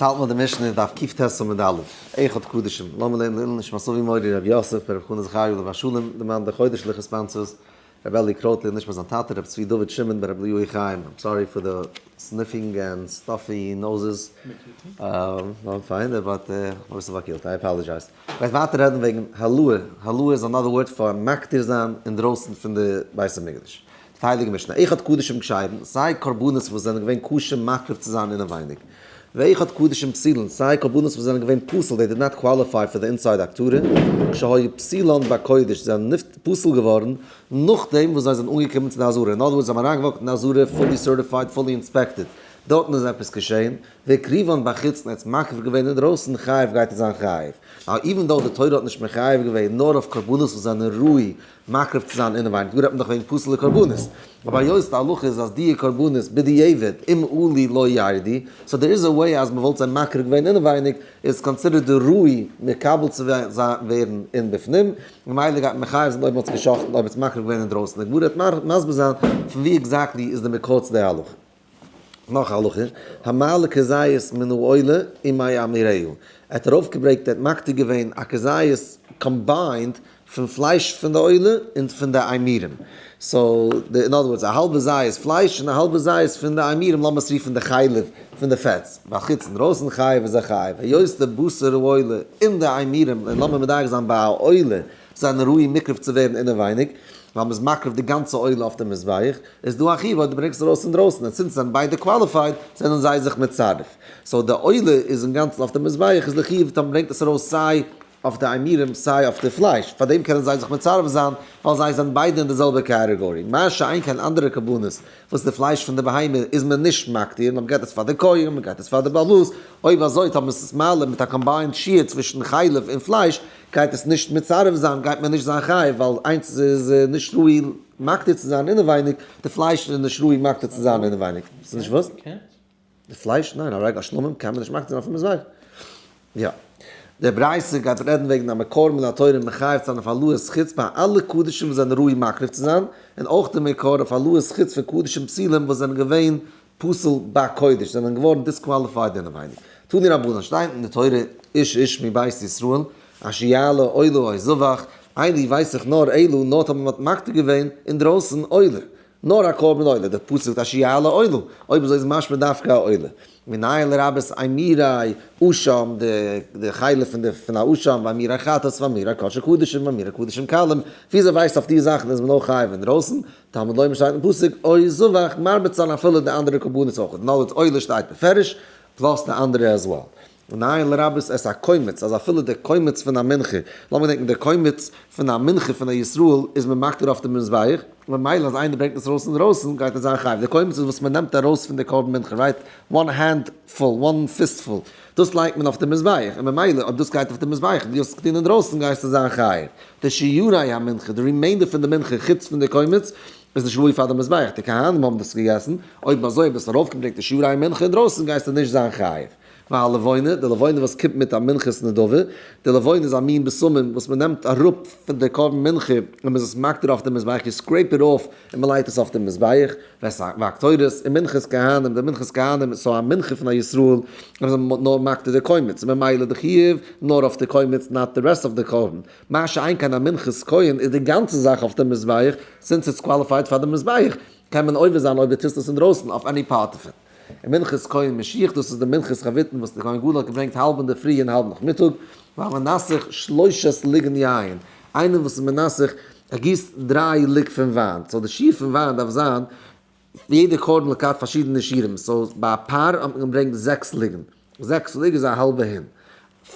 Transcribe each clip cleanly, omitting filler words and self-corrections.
צאלט מען די משנה דף קט עמוד א', אחד קדשים, לאמיר לערנען לעילוי נשמת אבי מורי רבי יוסף ברב חנא זכריה עליו השלום, די מאן די חודש'ליכע sponsors, רבי אלי קרויט לעילוי נשמת זיין טאטע רבי צבי דוד שמעון ברב אליהו חיים, I'm sorry for the sniffing and stuffy noses, I'm fine, but אביסל פארקילט, I apologize. כ'גיי ווייטער רעדן וועגן העלאה, העלאה איז another word פאר מקטיר זיין אינדרויסן פון די בית המקדש. די הייליגע משנה, אחד קדשים כשרים, סיי קרבנות וואס זענען געווען כשר מקריב צו זיין אינעווייניג, ואחד קדשים פסולין, סיי קרבנות וואס זענען געווען פסול, they did not qualify for the inside הקטרה, כשהיו פסולין בקודש, זיי זענען פסול געווארן נאכדעם וואס זיי זענען אנגעקומען צו די עזרה, אין other words זיי האבן אריינגע walk ט אין די עזרה fully certified, fully inspected, דארטן איז עפעס געשען, והקריבן בחוץ און ער האט מקריב געווען אינדרויסן, חייב גייט ער זיין חייב. Now even though די תורה האט נישט מחייב געווען נאר אויף קרבנות וואס זענען ראוי מקריב צו זיין אינעווייניג, דא רעדט מען דאך וועגן פסול'ע קרבנות, אבער היות די הלכה איז אז דיע קרבנות בדיעבד אם עלו לא ירדו, so there is a way אז מ'וואלט זיי מקריב געווען אינעווייניג, איז considered די ראוי מקבל צו ווערן אין בפנים, ממילא גייט מען מחייב זיין אויב מ'האט עס גע'שחט'ן אויב מ'האט עס מקריב געווען אינדרויסן, די גמרא וועט מסביר זיין פון ווי exactly איז די מקור צו די הלכה. נאך א הלכה, המעלה כזית מן העולה ומאימוריה, ער האט ארויפגעברענגט ער האט מקטיר געווען א כזית combined פון פלייש פון די עולה און פון די אימורים, so אין other words א האלבע זית פלייש און א האלבע זית פון די אימורים, לאמיר עס רופן די חלב פון די פעטס, בחוץ אינדרויסן חייב איז א חייב, היות די בשר העולה און די אימורים, און לאמיר מדייק זיין ביי א עולה זענען ראוי מוקרב צו ווערן אינעווייניג, ווייל מ'איז מקריב די גאנצע עולה אויף די מזבח, איז דא א חיוב אויב דו ברענגסט ארויס אינדרויסן, און since זיי זענען ביידע qualified, זענען זיי זיך מצרף. So די עולה איז אינגאנצן אויף די מזבח, איז די חיוב טאמער מ'ברענגט עס ארויס סיי אויף די אימורים סיי אויף די פלייש, פאר דעם קענען זיי זיך מצרף זיין, ווייל זיי זענען ביידע אין די זעלבע category. מה שאין כן אנדערע קרבנות, וואס די פלייש פון די בהמה איז מען נישט מקטיר, נאר מ'געט עס פאר די כהן, מ'געט עס פאר די בעל הבית, אויב אזוי טאמער עס איז מעלה מיט א combined שיעור צווישן חלב און פלייש, גייט עס נישט מצרף זיין, גייט מען נישט זיין חייב, ווייל איינס איז נישט ראוי מקטיר צו זיין אינעווייניג, די פלייש איז נישט ראוי מקטיר צו זיין אינעווייניג. ס'איז נישט וואס? די פלייש? ניין, א רגל שלמים קען מען נישט מקטיר זיין אויפן מזבח. יא. דער ברייתא גייט רעדן וועגן א מקור מן התורה מחייב צו זיין אויף העלאת חוץ ביי אלע קדשים וואס זענען ראוי מקריב צו זיין, און אויך די מקור אויף העלאת חוץ פון קדשים פסולים וואס זענען געווען פסול בקודש, זענען געווארן disqualified אינעווייניג. תנו רבנן, שטייט אין די תורה איש איש מבית ישראל, אשר יעלה עולה או זבח, איני ווייס איך נאר אלו, נאר טאמער מ'האט מקטיר געווען אינדרויסן עולה, נאר א קרבן עולה, דער פסוק זאגט אשר יעלה עולה, אויב אזוי איז משמע דווקא א עולה. מנין לרבות אימורי אשם, די חלב פון די פון א אשם, ואימורי חטאת ואימורי קדשי קדשים ואימורי קדשים קלים, וויאזוי ווייסטו אויף די זאכן איז מען אויך חייב אינדרויסן, תלמוד לומר שטייט אין פסוק או זבח מרביץ זיין אפילו די אנדערע קרבנות אויך, נאר די עולה שטייט בפירוש, plus די אנדערע as well. מנין לרבות את הקומץ, אז אפילו די קומץ פון א מנחה, לאמיר געדענקן די קומץ פון א מנחה פון א ישראל איז מען מקטיר אויף די מזבח, ממילא אז איינער ברענגט עס ארויס אינדרויסן גייט ער זיין חייב, די קומץ איז וואס מען נעמט ארויס פון די קרבן מנחה, right? One handful, one fistful, דאס לייגט מען אויף די מזבח, און ממילא אויב דאס גייט אויף די מזבח און דו האסט עס געטון אינדרויסן גייסטו זיין חייב. די שיורי המנחה, די remainder פון די מנחה חוץ פון די קומץ, איז נישט ראוי פאר די מזבח, די כהנים האבן דאס געגעסן, אויב אזוי אויב האסט ארויפגעברענגט די שיורי המנחה אינדרויסן גייסטו נישט זיין חייב. והלבונה, די לבונה וואס קומט מיט א מנחת נדבה, די לבונה איז א מין בשמים וואס מען נעמט אראפ פון די קרבן מנחה און מען איז עס מקטיר אויף די מזבח, you scrape it off און מען לייגט עס אויף די מזבח, והקטורת, און מנחת כהנים, די מנחת כהנים איז so א מנחה פון א ישראל, אז מען האט נאר מקטיר די קומץ, ממילא די חיוב נאר אויף די קומץ not the rest of the קרבן, מה שאין כן א מנחת כהן איז די גאנצע זאך אויף די מזבח, since it's qualified פאר די מזבח, קען מען עובר זיין אויב דו טוסט עס אינדרויסן אויף any part דערפון. און מנחת כהן משיח, דאס איז די מנחת חביתן וואס די כהן גדול האט געברענגט האלב אינדערפרי און האלב נאכמיטאג, והמנסך שלושת לוגין יין, איינער וואס איז מנסך, ער גיסט דריי לוג פון וויין, so די שיעור פון וויין דארף זיין, יעדע קרבן לקט פארשידענע שיעורים, so ביי א פר האט מען געברענגט זעקס לוגין, זעקס לוג איז א האלבע הין,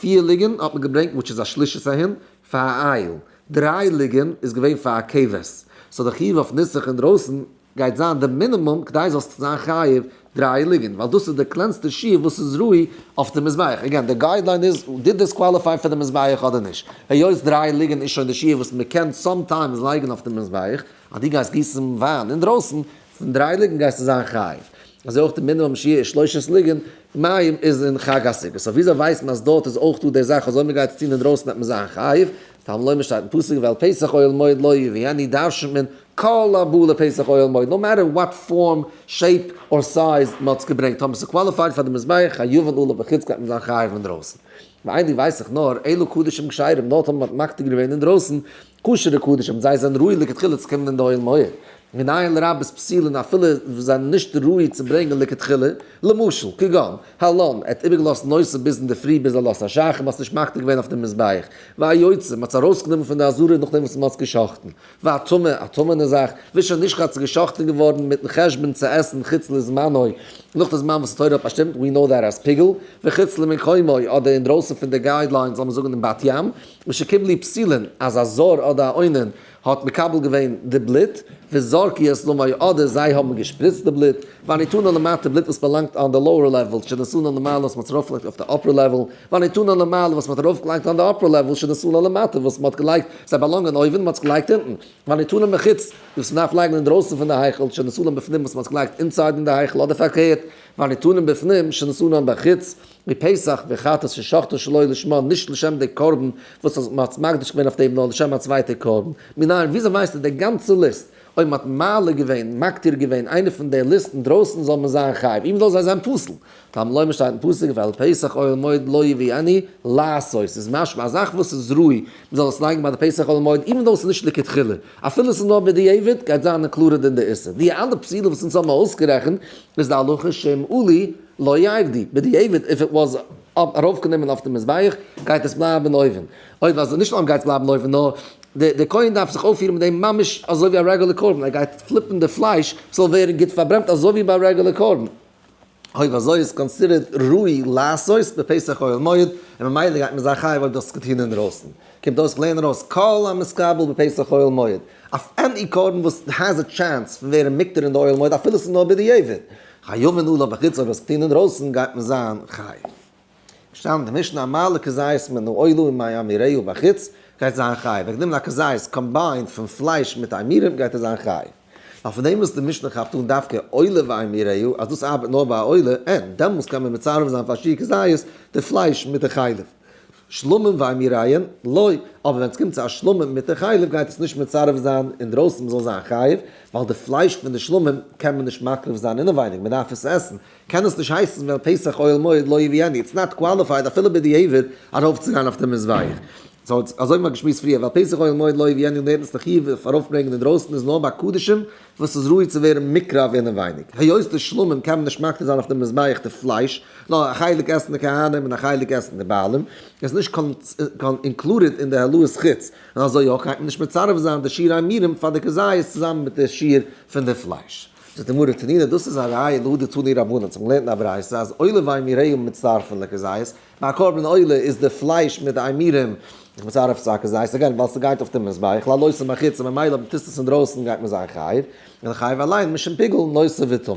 פיר לוגין האט מען געברענגט which איז א שלישית ההין, פאר א איל, דריי לוגין איז געווען פאר א כבש, so די חיוב אויף ניסוך אינדרויסן גייט זיין די מינימום כדי זאלסט זיין חייב דריי לוגין, ווייל דאס איז די קלענסטע שיעור וואס איז ראוי אויף די מזבח, again די guideline איז did this qualify פאר די מזבח אדער נישט, היות דריי לוגין איז שוין די שיעור וואס מען קען sometimes לייגן אויף די מזבח, אז דו גייסט גיסן וויין אינדרויסן פון דריי לוגין גייסטו זיין חייב, אזוי אויך די מינימום שיעור איז שלושת לוגין מים איז אין חג הסוכות, so וויאזוי ווייסט מען אז דארט איז אויך דא די זאך אז אויב מען גייט עס טון אינדרויסן וועט מען זיין חייב, תלמוד לומר שטייט אין פסוק ואל פתח אוהל מועד לא יביאנו דרש'נט מען. כל הבא לפתח אוהל מועד, no matter what form, shape or size מען האט עס געברענגט, האבן עס qualified פאר די מזבח, חייבין עליו בחוץ גייט מען זיין חייב אינדרויסן. ואין לי ווייס איך נאר, אלו קדשים כשרים, דארט האט מען מקטיר געווען אינדרויסן, כשר'ע קדשים, זיי זענען ראוי לכתחילה צו קומען אין די אוהל מועד. מנין לרבות פסולין אפילו זיי זענען נישט ראוי צו ברענגען לכתחילה, למשל, כגון, הלן, ער האט איבערגעלאזט נותר ביז אינדערפרי ביז עלות השחר, מ'האט עס נישט מקטיר געווען אויף די מזבח, והיוצא, מ'האט עס ארויסגענומען פון די עזרה נאכדעם וואס מ'האט עס גע'שחט'ן, והטמא, א טמא'נע זאך, ושנשחט ס'איז גע'שחט'ן געווארן מיט'ן חשבון צו עסן חוץ לזמנו, נאך די זמן וואס די תורה האט באשטימט, we know that as פיגול, וחוץ למקומו, אדער אינדרויסן פון די guidelines, לאמיר זאגן אין בת ים, ושקיבלו פסולין, אז א זר אדער א אונן האט מקבל געווען די בלוט, וזרקו את דמו אדער זיי האבן געשפריצט די בלוט, והנטענין למטה בלוט וואס באלאנגט on די lower level, שנתנן למעלה וואס מ'האט ארויפגעלייגט אויף די upper level, והנטענין למעלה וואס מ'האט ארויפגעלייגט on די upper level, שנתנן למטה וואס מ'האט געלייגט, זיי באלאנגען אויבן, מ'האט עס געלייגט אונטן, והנטענין בחוץ, וואס מ'דארף לייגן אינדרויסן פון די היכל, שנתנן בפנים וואס מ'האט געלייגט inside אין די היכל, אדער פארקערט, והנטענין בפנים, שנתנן בחוץ. ופסח וחטאת ששחטו שלא לשמה, נישט לשם די קרבן וואס מען האט מקדיש געווען אויף דעם נאר לשם א צווייטע קרבן. מנין, וויאזוי ווייסטו די גאנצע ליסט? אויב מען האט מעלה געווען, מקטיר געווען, איינע פון די ליסט אינדרויסן זאל מען זיין חייב, even though זיי זענען פסול. תלמוד לומר שטייט אין פסוק ואל פתח אוהל מועד לא יביאנו לעשות, איז משמע א זאך וואס איז ראוי מען זאל עס לייגן ביי די פתח אוהל מועד even though עס איז נישט לכתחילה, אפילו עס איז נאר בדיעבד גייט זיין included אין די איסור. די אלע פסולים וואס אונז האבן אויסגערעכנט איז די הלכה שאם עלו לא ירדו, בדיעבד if it was ארויפגענומען אויף די מזבח גייט עס בלייבן אויבן, אויב אז נישט נאר גייט עס בלייבן אויבן נאר די כהן דארף זיך אויפפירן מיט דעם ממש אזוי ווי א רעגולער קרבן, ער גייט flip ן די פלייש ס'זאל ווערן גוט פארברענט אזוי ווי ביי א רעגולער קרבן. אויב אזוי איז considered ראוי לעשות בפתח אוהל מועד, און ממילא גייט מען זיין חייב אויב דו האסט עס געטון אינדרויסן. קומט אויס כ'לערן ארויס כל המתקבל בפתח אוהל מועד, אויף any קרבן וואס has a chance פון ווערן מוקטר אין די אוהל מועד אפילו ס'איז נאר בדיעבד, חייבין עליו בחוץ אויב האסט געטון אינדרויסן גייט מען זיין חייב. געשטאנען די משנה המעלה כזית מן העולה ומאימוריה בחוץ גייט זיין חייב, ווען גענומען א כזית combined פון פלייש מיט אימורים גייט ער זיין חייב. ווייל פון דעם וואס די משנה כאפט אן דווקא עולה ואימוריה אז דאס ארבעט נאר ביי א עולה, אין דעמאלס קען מען מצרף זיין פאר שיעור כזית די פלייש מיט די חלב. שלמים ואימוריהן לא, אבער ווען עס קומט צו א שלמים מיט די חלב גייט עס נישט מצרף זיין אינדרויסן מען זאל זיין חייב, ווייל די פלייש פון די שלמים קען מען נישט מקריב זיין אינעווייניג, מען דארף עס עסן, קען עס נישט הייסן ואל פתח אוהל מועד לא יביאנו, it's not qualified אפילו בדיעבד ארויפצוגיין אויף די מזבח. so אזוי ווי מען האט געשמועסט פריער, ואל פתח אוהל מועד לא יביאנו לערנט עס די חיוב אויף ארויפברענגען אינדרויסן איז נאר ביי קדשים וואס איז ראוי צו ווערן מוקרב אינעווייניג. היות די שלמים קען מען נישט מקטיר זיין אויף די מזבח די פלייש, נאר א חלק עסן די כהנים און א חלק עסן די בעלים, איז נישט קיין included אין די העלאת חוץ, און אזוי אויך גייט מען נישט מצרף זיין די שיעור האימורים פאר די כזית צוזאמען מיט די שיעור פון די פלייש. זאגט די גמרא תנינא, דאס איז א ראיה להא דתנו רבנן, צו מ'לערנט אין א ברייתא אז עולה ואימוריה מצטרפין לכזית, ביי א קרבן עולה איז די פלייש מיט די אימורים מצרף צו א כזית, again ווייל ס'גייט אויף די מזבח, להעלותן בחוץ און ממילא אויב מ'טוט עס אינדרויסן גייט מען זיין חייב, און חייב אליין משום פיגול נותר וטמא.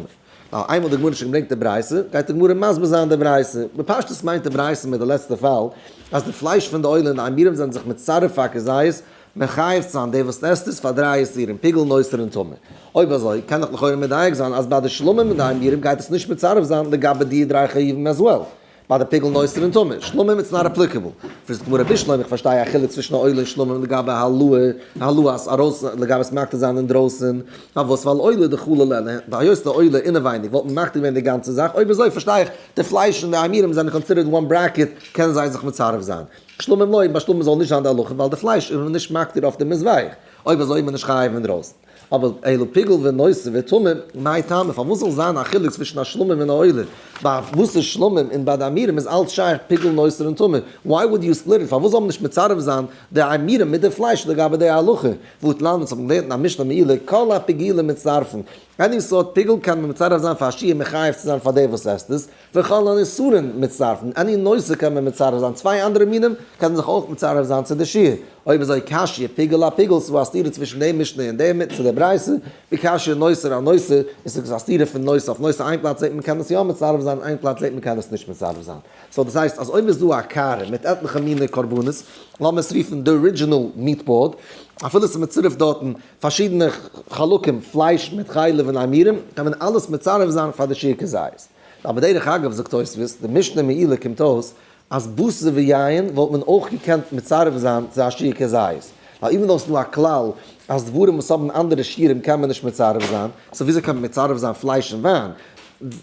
ווייל איינמאל די גמרא האט שוין געברענגט די ברייתא, גייט די גמרא מסביר זיין די ברייתא. בפשטות מיינט די ברייתא מיט די לעצטע פאל, אז די פלייש פון די עולה און די אימורים זענען זיך מצרף פאר כזית, מחייב צו זיין דער וואס עסט עס פאר דריי איסורים, פיגול נותר און טמא. אויב אזוי, קען איך לכאורה מדייק זיין אז ביי די שלמים און די אימורים גייט עס נישט מצרף זיין לגבי די דריי חיובים as well. ביי די פיגול נותר און טמא, שלמים it's not applicable. פרעגט די גמרא בשלמא איך פארשטיי א חילוק צווישן א עולה און שלמים לגבי העלאה, העלאת ארויס לגבי עס מקטיר זיין אינדרויסן, פארוואס ווייל עולה דחליל לעילא, היות די עולה אינעווייניג וואלט מען מקטיר געווען די גאנצע זאך, אויב אזוי פארשטיי איך די פלייש און די אימורים זענען considered one bracket קענען זיי זיך מצרף זיין. שלמים לא, ביי שלמים זאל נישט זיין די הלכה ווייל די פלייש איז מען נישט מקטיר אויף די מזבח, אויב אזוי איז מען נישט חייב אינדרויסן. אבער אלא פיגול ונותר וטמא, מאי טעמא, פארוואס זאל זיין א חילוק צווישן א שלמים און א עולה? ביי וואס איז שלמים און ביי די אימורים איז אלץ שייך פיגול נותר און טמא, why would you split it, פארוואס זאל מען נישט מצרף זיין די אימורים מיט די פלייש לגבי די הלכה? והתנן אונז האבן געלערנט אין א משנה מעילה כל הפיגולים מצטרפין, any סארט פיגול קען מען מצרף זיין פאר א שיעור מחייב צו זיין פאר דער וואס עסט עס, וכל הנותרין מצטרפין, any נותר קען מען מצרף זיין, צוויי אנדערע מינים קענען זיך אויך מצרף זיין צו די שיעור, אויב אזוי קשיא פיגול אפיגול, ס'איז דא א סתירה צווישן די משנה און די צו די ברייתא, וקשיא נותר אנותר, עס איז א סתירה פון נותר אויף נותר, איין פלאץ זעט מען קען עס יא מצרף זיין, איין פלאץ זעט מען קען עס נישט מצרף זיין. so דאס הייסט אז אויב איז דא א קערה מיט עטליכע מיני קרבנות, לאמיר עס רופן די original meat board, אפילו ס'איז מצרף דארטן פארשידענע חלקים פלייש מיט חלב און אימורים, קען מען אלעס מצרף זיין פאר די שיעור כזית. אבער דרך אגב זאגט תוספות, די משנה מעילה קומט אויס אז בשר ויין וואלט מען אויך געקענט מצרף זיין צו א שיעור כזית. ווייל even though ס'איז דא א כלל אז דברים וואס האבן אנדערע שיעורים קען מען נישט מצרף זיין, so וויאזוי קען מען מצרף זיין פלייש און וויין?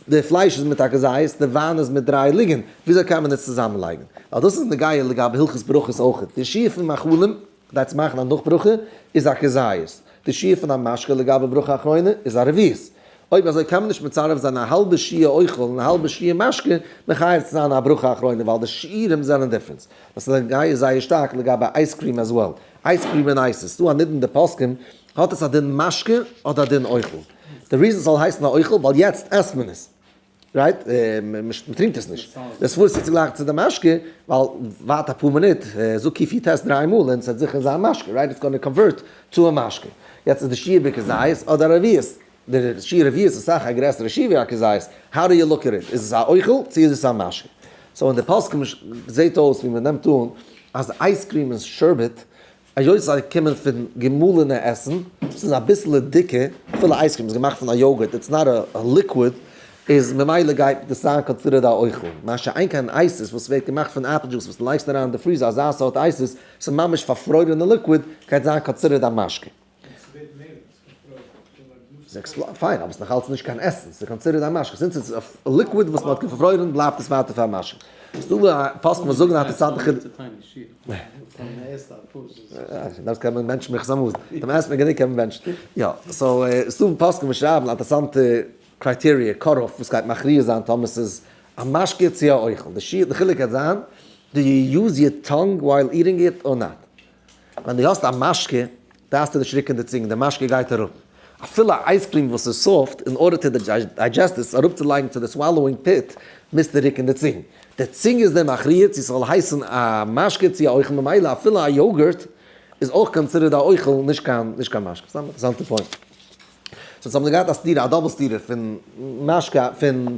די פלייש איז מיט א כזית, די וויין איז מיט דריי לוגין, וויאזוי קען מען עס צוזאמען לייגן? ווייל דאס איז נוגע לגבי הלכות ברכות אויך, די שיעור פון מאכלים כדי צו מאכן א נאך ברכה איז א כזית, די שיעור פון א משקה לגבי ברכה אחרונה איז א רביעית. אויב אזוי קען מען נישט מצרף זיין א האלבע שיעור אוכל און א האלבע שיעור משקה מחייב צו זיין א ברכה אחרונה ווייל די שיעורים זענען different. דאס איז נוגע זייער שטארק לגבי ice cream as well. Ice cream און ices. ס'דא א נידון די פוסקים, האט עס א דין משקה אדער א דין אוכל? די reason ס'זאל הייסן א אוכל ווייל יעצט עסט מען עס. Right? מ'טרינקט עס נישט. דאס וואס איז צוגלייך צו די משקה, ווייל ווארט אפאר מינוט, זאג כיפי טעסט דריי מאל און ס'וועט זיכער זיין משקה, right? It's gonna convert to א משקה. יעצט איז די שיעור בכזית אדער רביעית? די שיעור רביעית איז אסאך א גרעסערע שיעור ווי א כזית, how do you look at it? איז עס א אוכל צו איז עס א משקה? So אין די פוסקים זעהט אויס ווי מ'נעמט אן אז ice cream און sherbet היות זיי קומען פון געמאלענע עסן, ס'איז אביסעלע דיקער, אפילו ice cream איז געמאכט פון א yogurt, it's not a liquid, איז ממילא גייט דאס זיין considered א אוכל. מה שאין כן ices וואס ווערט געמאכט פון apple juice וואס לייגסט אריין אין די freezer אזא סארט ices, ס'איז ממש פארפרוירענע liquid, גייט זיין considered א משקה. פיין, אבער ס'איז נאכאלץ נישט קיין עסן, ס'איז considered א משקה, since ס'איז א liquid וואס מ'האט געפרוירן בלייבט עס ווייטער פאר א משקה. ס'דא א פוסקים וואס זאגן א אינטערעסאנטע חידוש. דאס קען מען בענטשן מיך סאמאל, דעם עסט מען גענוג קען מען בענטשן. יא, so ס'דא פוסקים וואס שרייבן א אינטערעסאנטע criteria, cut-off, וואס גייט מכריע זיין טאמער ס'איז א משקה צו א אוכל. די שיעור, די חילוק גייט זיין, do you use your tongue while eating it or not? ווען דו האסט א משקה, דארפסטו נישט רוקן די צונג, די משקה גייט אראפ. אפילו א ice cream וואס איז soft, in order to digest עס אראפצולייגן צו די swallowing pit, מוזטו רוקן די צונג. די צונג איז דער מכריע צו ס'זאל הייסן א משקה צו א אוכל, ממילא אפילו א yogurt איז אויך considered א אוכל, נישט קיין נישט קיין משקה. סתם אינטערעסאנטע point. So אונז האבן געהאט א סתירה, א double סתירה פון משקה, פון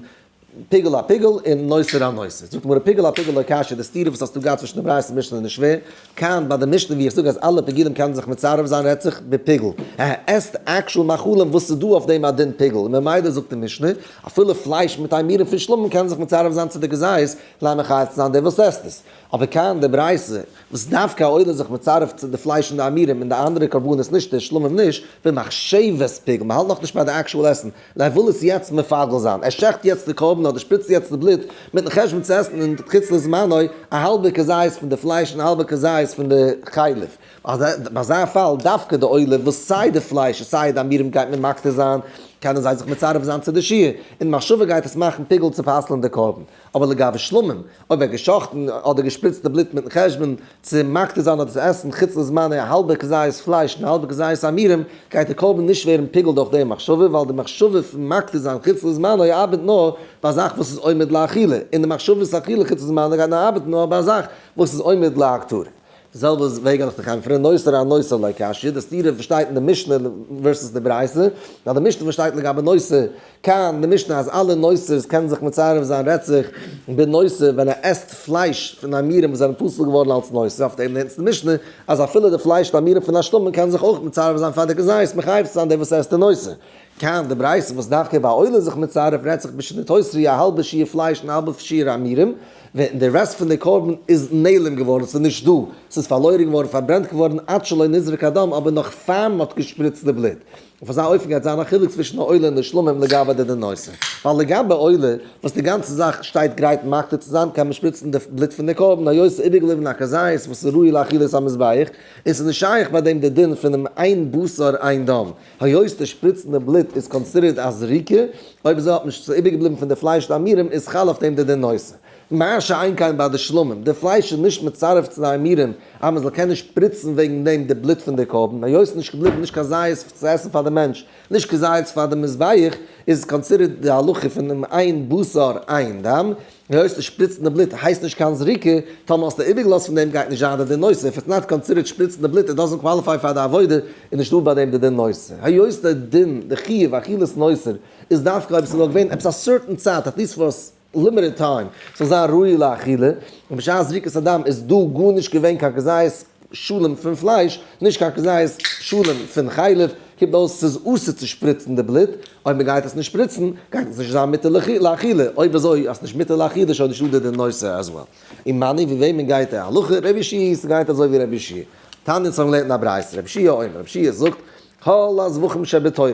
פיגול א פיגול און נותר א נותר. זאגט די גמרא פיגול א פיגול לא קשיא, די סתירה וואס האסטו געהאט צווישן די ברייתא און משנה איז נישט שווער, כאן ביי די משנה ווי איך זאג אז אלע פיגולים קענען זיך מצרף זיין רעדט זיך בפיגול, ער עסט actual מאכלים וואס איז דא אויף דעם א דין פיגול, און ממילא זאגט די משנה אפילו פלייש מיט אימורים פון שלמים קענען זיך מצרף זיין צו די כזית כדי מחייב צו זיין דער וואס עסט עס, אבער כאן די ברייתא וואס דווקא א עולה זיך מצרף צו די פלייש און די אימורים און די אנדערע קרבנות נישט, די שלמים נישט, במחשבת פיגול, מען האלט נאכנישט ביי די actual עסן, ער וויל עס יעצט מפגל זיין, ער שעכט יעצט די קרבן אדער שפריצט יעצט די בלוט, מיטן חשבון צו עסן אין חוץ לזמנו א האלבע כזית פון די פלייש און א האלבע כזית פון די חלב. ביי אזא פאל דווקא די עולה וואס סיי די פלייש און סיי די אימורים גייט מען מקטיר זיין, קענען זיי זיך מצרף זיין צו די שיעור, און מחשבה גייט עס מאכן פיגול צו פסל'ן די קרבן. אבער לגבי שלמים, אויב ער האט געשאכטן אדער געשפריצט די בלוט מיטן חשבון צו מקטיר זיין אדער צו עסן חוץ לזמנו א האלבע כזית פלייש און א האלבע כזית אימורים, גייט די קרבן נישט ווערן פיגול דורך די מחשבה, ווייל די מחשבה פון מקטיר זיין חוץ לזמנו ארבעט נאר ביי א זאך וואס איז עומד לאכילה, און די מחשבת אכילה חוץ לזמנו גייט נאר ארבעטן נאר ביי א זאך וואס איז עומד להקטרה. די זעלבע וועג הלכתא חיים פרענט נותר אנותר לא קשיא, די סתירה וואס שטייט אין די משנה versus די ברייתא, ווייל די משנה וואס שטייט לגבי נותר, כאן די משנה אז אלע נותר'ס קענען זיך מצרף זיין רעדט זיך בנותר ווען ער עסט פלייש פון אימורים וואס זענען פסול געווארן אלס נותר, אויף דעם לערנט די משנה אז אפילו די פלייש פון אימורים פון א שלמים קען זיך אויך מצרף זיין פאר די כזית מחייב צו זיין דער וואס עסט די נותר. כאן די ברייתא וואס דווקא ביי עולה זיך מצרף רעדט זיך בשנותרי א האלבע שיעור פלייש און א האלבע שיעור אימורים, ווען די rest פון די קרבן איז נעלם געווארן, ס'איז נישט דא, ס'איז פארלוירן געווארן, פארברענט געווארן עד שלא נזרק הדם, אבער נאך פאר מ'האט געשפריצט די בלוט. אויף אזא אופן גייט זיין א חילוק צווישן די עולה און די שלמים לגבי די נותר. ווייל לגבי עולה, וואס די גאנצע זאך שטייט גרייט מקטיר צו זיין, קען מען שפריצן די בלוט פון די קרבן, היות ס'איז איבערגעבליבן א כזית וואס איז ראוי לאכילת המזבח, און ס'איז נישט שייך ביי דעם די דין פונעם אין בשר אין דם. היות די שפריצן די בלוט איז considered א זריקה, אויב אזוי האט נישט ס'איז איבערגעבליבן פון די פלייש די אימורים איז חל אויף דעם די דין נותר. מה שאין כן ביי די שלמים, די פלייש איז נישט מצרף צו די אימורים אז מען זאל קענען שפריצן וועגן דעם די בלוט פון די קרבן, היות ס'איז נישט געבליבן נישט קיין זית צו עסן פאר די מענטש, נישט קיין זית פאר די מזבח, איז considered די הלכה פון אין בשר אין דם, היות די שפריצן די בלוט הייסט נישט קיין זריקה, טאמער האסטו איבערגעלאזט פון דעם גייט נישט זיין די דין נותר, if it's not considered שפריצן די בלוט it doesn't qualify פאר די עבודה, איז נישטא ביי דעם די דין נותר. היות די דין, די חיוב אכילת נותר, איז דווקא אויב עס איז נאר געווען עפעס א certain צייט, at least for a limited time, ס'זאל זיין ראוי לאכילה, און בשעת זריקת הדם איז דא גארנישט געווען קיין כזית שלם פון פלייש, נישט קיין כזית שלם פון חלב, קומט אויס ס'איז אסור צו שפריצן די בלוט, אויב מ'גייט עס נישט שפריצן, גייט עס נישט זיין מותר לאכילה, אויב אזוי אז ס'נישט מותר לאכילה שוין נישטא די דין נותר as well. ומני ווי וועמען גייט די הלכה? רבי יהושע, ס'גייט אזוי ווי רבי יהושע. תניא, אונז האבן געלערנט אין א ברייתא, רבי יהושע אומר, רבי יהושע זאגט, כל הזבחים שבתורה,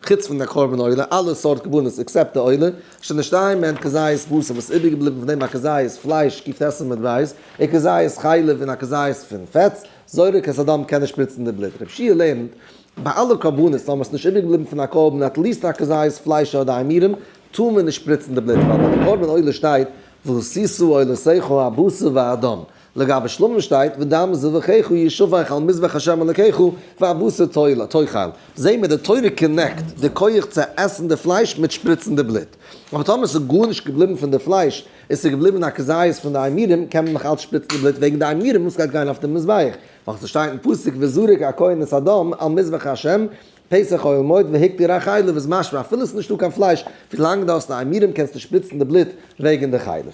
חוץ פון די קרבן עולה, אלע סארט קרבנות except די עולה, שנשתייר מהן כזית בשר, וואס איז איבערגעבליבן פון דעם א כזית פלייש, ק"ט עמוד בית, און כזית חלב און א כזית פון פעטס, זורק את הדם קען ער שפריצן די בלוט. רבי יהושע לערנט, ביי אלע קרבנות, טאמער עס איז נישט איבערגעבליבן פון א קרבן at least א כזית פלייש אדער אימורים, טאר מען נישט שפריצן די בלוט, ווייל ביי די קרבן עולה שטייט, ועשית עולתך הבשר והדם. לגבי שלמים שטייט, ודם זבחיך ישפך על מזבח ה' אלקיך, והבשר תאכל. זעהן מיר די תורה connect די כח צו עסן די פלייש מיט שפריצן די בלוט. אבער טאמער ס'איז גארנישט געבליבן פון די פלייש, און ס'איז געבליבן א כזית פון די אימורים, קען מען נאך אלץ שפריצן די בלוט וועגן די אימורים וואס גייט גיין אויף די מזבח. ווייל ס'שטייט אין פסוק וזרק הכהן את הדם על מזבח ה' פתח אוהל מועד והקטיר החלב איז משמע אפילו ס'איז נישטא קיין פלייש, ווילאנג דו האסט די אימורים קענסטו שפריצן די בלוט וועגן די חלב.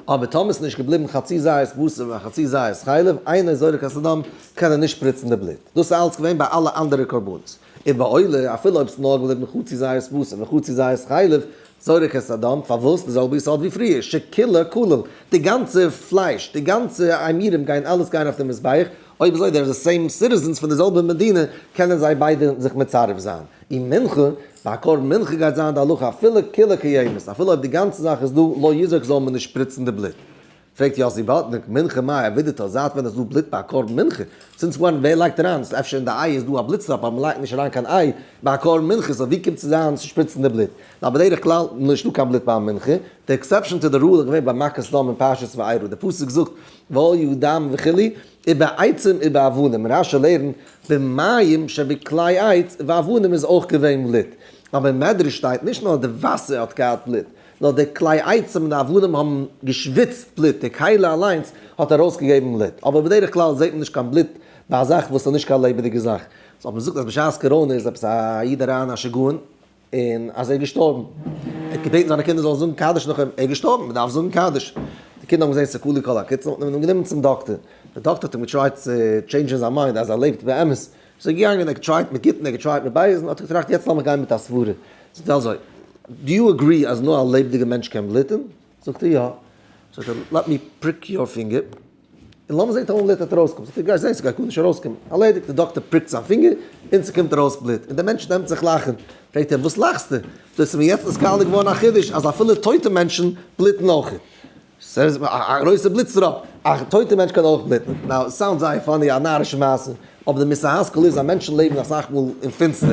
אבער טאמער ס'איז נישט געבליבן חצי זית בשר און חצי זית חלב, אינו זורק את הדם, קען ער נישט שפריצן די בלוט. דאס איז אלץ געווען ביי אלע אנדערע קרבנות. און ביי עולה, אפילו אויב ס'איז נאר געבליבן חצי זית בשר וחצי זית חלב, זורק את הדם, פארוואס? די זעלבע יסוד ווי פריער, שכולה כליל, די גאנצע פלייש, די גאנצע אימורים גייען אלעס גיין אויף די מזבח, אויב אזוי they're the same citizens פון די זעלבע מדינה, קענען זיי ביידע זיך מצרף זיין. און מנחה, ביי א קרבן מנחה גייט זיין די הלכה אפילו כולה קיימת, אפילו אויב די גאנצע זאך איז דא, לא יזרק זאל מען נישט שפריצן די בלוט. פרעגט יאסי באטניק, מנחה מאי עבידתא, זייט ווען איז דא בלוט ביי א קרבן מנחה? since when, ווער לייגט אריין? ס'איז אפשר אין די איי איז דא א בלוט טראפ אבער מ'לייגט נישט אריין קיין איי ביי א קרבן מנחה, so ווי קומט צו זיין צו שפריצן די בלוט? נאר בדרך כלל נישטא קיין בלוט ביי א מנחה, די exception to the rule איז געווען ביי מכת דם אין פרשת וארא, די פסוק זאגט והיה דם וכו', ובעצים ובאבנים, רש"י לערנט במים שבכלי עץ ואבנים איז אויך געווען בלוט, אבער אין מדרש שטייט נישט נאר די וואסער האט געהאט בלוט, נאר די כלי עצים און די אבנים האבן געשוויצט בלוט, די כלי אליינס האט ארויסגעגעבן בלוט, אבער בדרך כלל זעט מען נישט קיין בלוט ביי א זאך וואס איז נישט קיין לעבעדיגע זאך. so האט מען געזאגט אז בשעת קאראנע איז עפעס א איד אריין א שגעון און אז ער איז געשטארבן, ער האט געבעטן זיינע קינדער זאלן זאגן קדיש נאך אים, ער איז געשטארבן, מען דארף זאגן קדיש, די קינדער האבן געזען ס'כלו כל הקיצין, האט מען אים גענומען צום דאקטער, דער דאקטער האט אים גע try ט צו change ן זיין mind אז ער לעבט באמת, איז ער געגאנגען, ער האט גע try ט מיט גוטן, ער האט גע try ט מיט בייזן, האט ער געטראכט יעצט לאמיך גיין מיט א סברה, זאגט ער אזוי, do you agree אז נאר א לעבעדיגע מענטש קען בלוטען? זאגט ער יא, זאגט ער let me prick your finger, און לאמיר זען טאמער בלוט וועט ארויסקומען, זאגט ער גייסט זען ס'גייט גארנישט ארויסקומען, ארלעדיגט, די דאקטער prick ט זיין פינגער און ס'קומט ארויס בלוט, און דער מענטש נעמט זיך לאכן, פרעגט ער וואס לאכסטו? דאס איז מיר יעצט נתגלה געווארן א חידוש אז אפילו טויטע מענטשן בלוטן אויך. ס'איז א גרויסע בלוט טראפ, א טויטע מענטש קען אויך בלוטן. now, עס sound זייער funny, א נארישע מעשה, אבער די מוסר השכל איז אז מענטשן לעבן אסאך מאל אין פינסטער,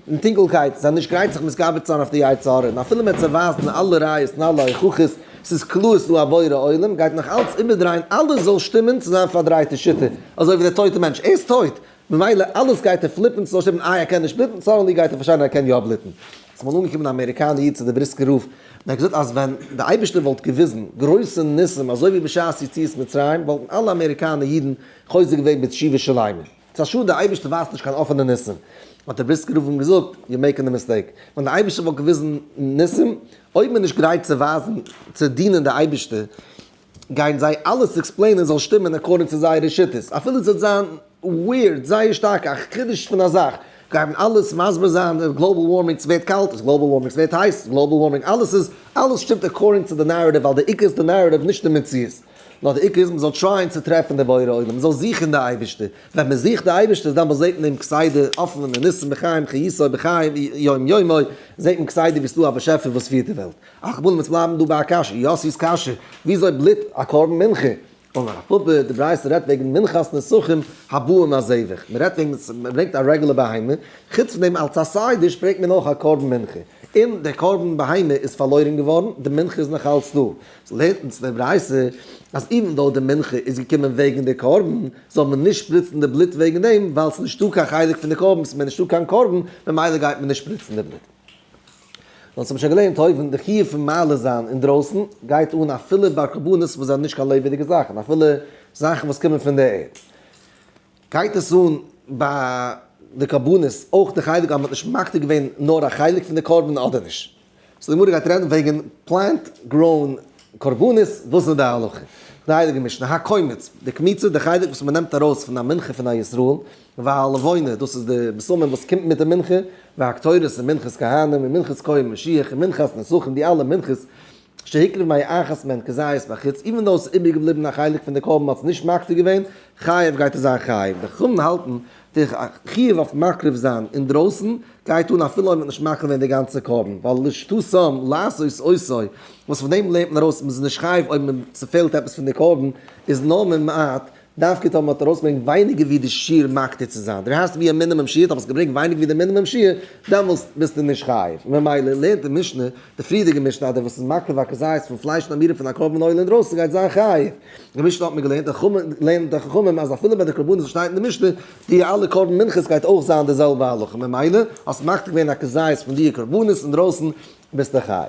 אין טונקלקייט, זיי זענען נישט גרייט זיך מתגבר צו זיין אויף די יצר הרע, און אפילו מען וועט זיי ווייזן אלע ראיות און אלע הוכחות, ס'איז קלאר ס'דא א בורא עולם, גייט נאך אלץ איבערדרייען אלעס זאל שטימען צו זיין פארדרייטע שיטה, אזוי ווי דער טויטע מענטש, ער איז טויט, ממילא אלעס גייט ער flip ן ס'זאל שטימען, איי ער קען נישט בלוטן, suddenly גייט ער פארשטיין אז ער קען יא בלוטן. ס'איז אמאל אנגעקומען א אמעריקאנער איד צו די בריסקער רב, און ער האט געזאגט אז ווען די אייבערשטער וואלט געוויזן גרויסע ניסים אזוי ווי בשעת יציאת מצרים וואלטן אלע אמעריקאנער אידן חוזר געווען בתשובה שלימה. ס'איז א שאד די אייבערשטער ווייזט נישט קיין אפענע ניסים. האט דער בריסקער רב אים געזאגט, you're making a mistake. ווען די אייבערשטער וואלט געוויזן ניסים, אויב מ'איז נישט גרייט צו ווייזן, צו דינען די אייבערשטער, גייען זיי אלעס explain ען זאל שטימען according צו זייערע שיטות, אפילו עס וועט זיין weird, זייער שטארק א חידוש פון א זאך, גייט מען אלעס מסביר זיין, global warming ס'ווערט קאלט איז global warming, ס'ווערט הייס איז global warming, אלעס איז, אלעס שטימט according צו די narrative, ווייל די עיקר איז די narrative נישט די מציאות, נאר די עיקר איז מ'זאל try ען צו טרעפן די בורא עולם, מ'זאל זוכן די אייבערשטער, ווען מ'זוכט די אייבערשטער דאן זעט מען אים כסדר אפן אין ניסים בחיים חיותו בחיים יום יומו, זעט מען כסדר ווי ס'דא א באשעפער וואס פירט די וועלט. על כל פנים אונז בלייבן דא ביי א קשיא, יאסי'ס קשיא, וויאזוי בלוט א קרבן מנחה? אמר רב פפא, די ברייתא רעדט וועגן מנחת נסכים הבאים הזבח, מען רעדט וועגן מען ברענגט א רעגולער בהמה, חוץ פון דעם אלס א side dish ברענגט מען אויך א קרבן מנחה, און דער קרבן בהמה איז פארלוירן געווארן, די מנחה איז נאך אלץ דא, so לערנט אונז די ברייתא אז even though די מנחה איז געקומען וועגן די קרבן, זאל מען נישט שפריצן די בלוט וועגן דעם, ווייל ס'איז נישטא קיין חלק פון די קרבן, ס'איז מער נישטא קיין קרבן, ממילא גייט מען נישט שפריצן די בלוט. אונז האבן שוין געלערנט אויבן, די חיוב פון מעלה זיין אינדרויסן גייט אן אפילו ביי קרבנות וואס זענען נישט קיין לעבעדיגע זאכן, אפילו זאכן וואס קומען פון דער ערד. גייט עס אן ביי די קרבנות אויך די חלק אז מען האט נישט מקטיר געווען נאר א חלק פון די קרבן אדער נישט? so די גמרא גייט רעדן וועגן plant grown קרבנות, וואס איז די הלכה? די הייליגע משנה, הקומץ, די קמיצה, די חלק וואס מען נעמט ארויס פון א מנחה פון א ישראל, והלבונה, דאס איז די בשמים וואס קומט מיט די מנחה, והקטורת און מנחת כהנים און מנחת כהן משיח און מנחת נסכים, די אלע מנחות שהקריב מאחת מהן כזית בחוץ, even though ס'איז איבערגעבליבן א חלק פון די קרבן מ'האט עס נישט מקטיר געווען, חייב גייט ער זיין חייב. די חכמים האלטן די חיוב אויף מקריב זיין אינדרויסן גייט אן אפילו אויב מ'האט נישט מקריב געווען די גאנצע קרבן, ווייל לשיטתם לעשות אותו, וואס פון דעם לערנט מען ארויס מ'איז נישט חייב אויב ס'פעלט עפעס פון די קרבן, איז נאר ממעט דווקא טאמער מ'האט ארויסגעברענגט ווייניגער ווי די שיעור מקטיר צו זיין, there has to be a minimum שיעור, טאמער האסט געברענגט ווייניגער ווי די מינימום שיעור, דעמאלסט ביסטו נישט חייב. ממילא לערנט די משנה, די פריערדיגע משנה, אז דער וואס איז מקריב א כזית פון פלייש און אימורים פון א קרבן עולה אינדרויסן גייט זיין חייב. די משנה האט מען געלערנט, די חכמים לערנען די חכמים אז אפילו ביי די קרבנות וואס שטייט אין די משנה, די אלע קרבן מנחות גייט אויך זיין די זעלבע הלכה, ממילא האסט מקטיר געווען א כזית פון די קרבנות אינדרויסן ביסטו חייב.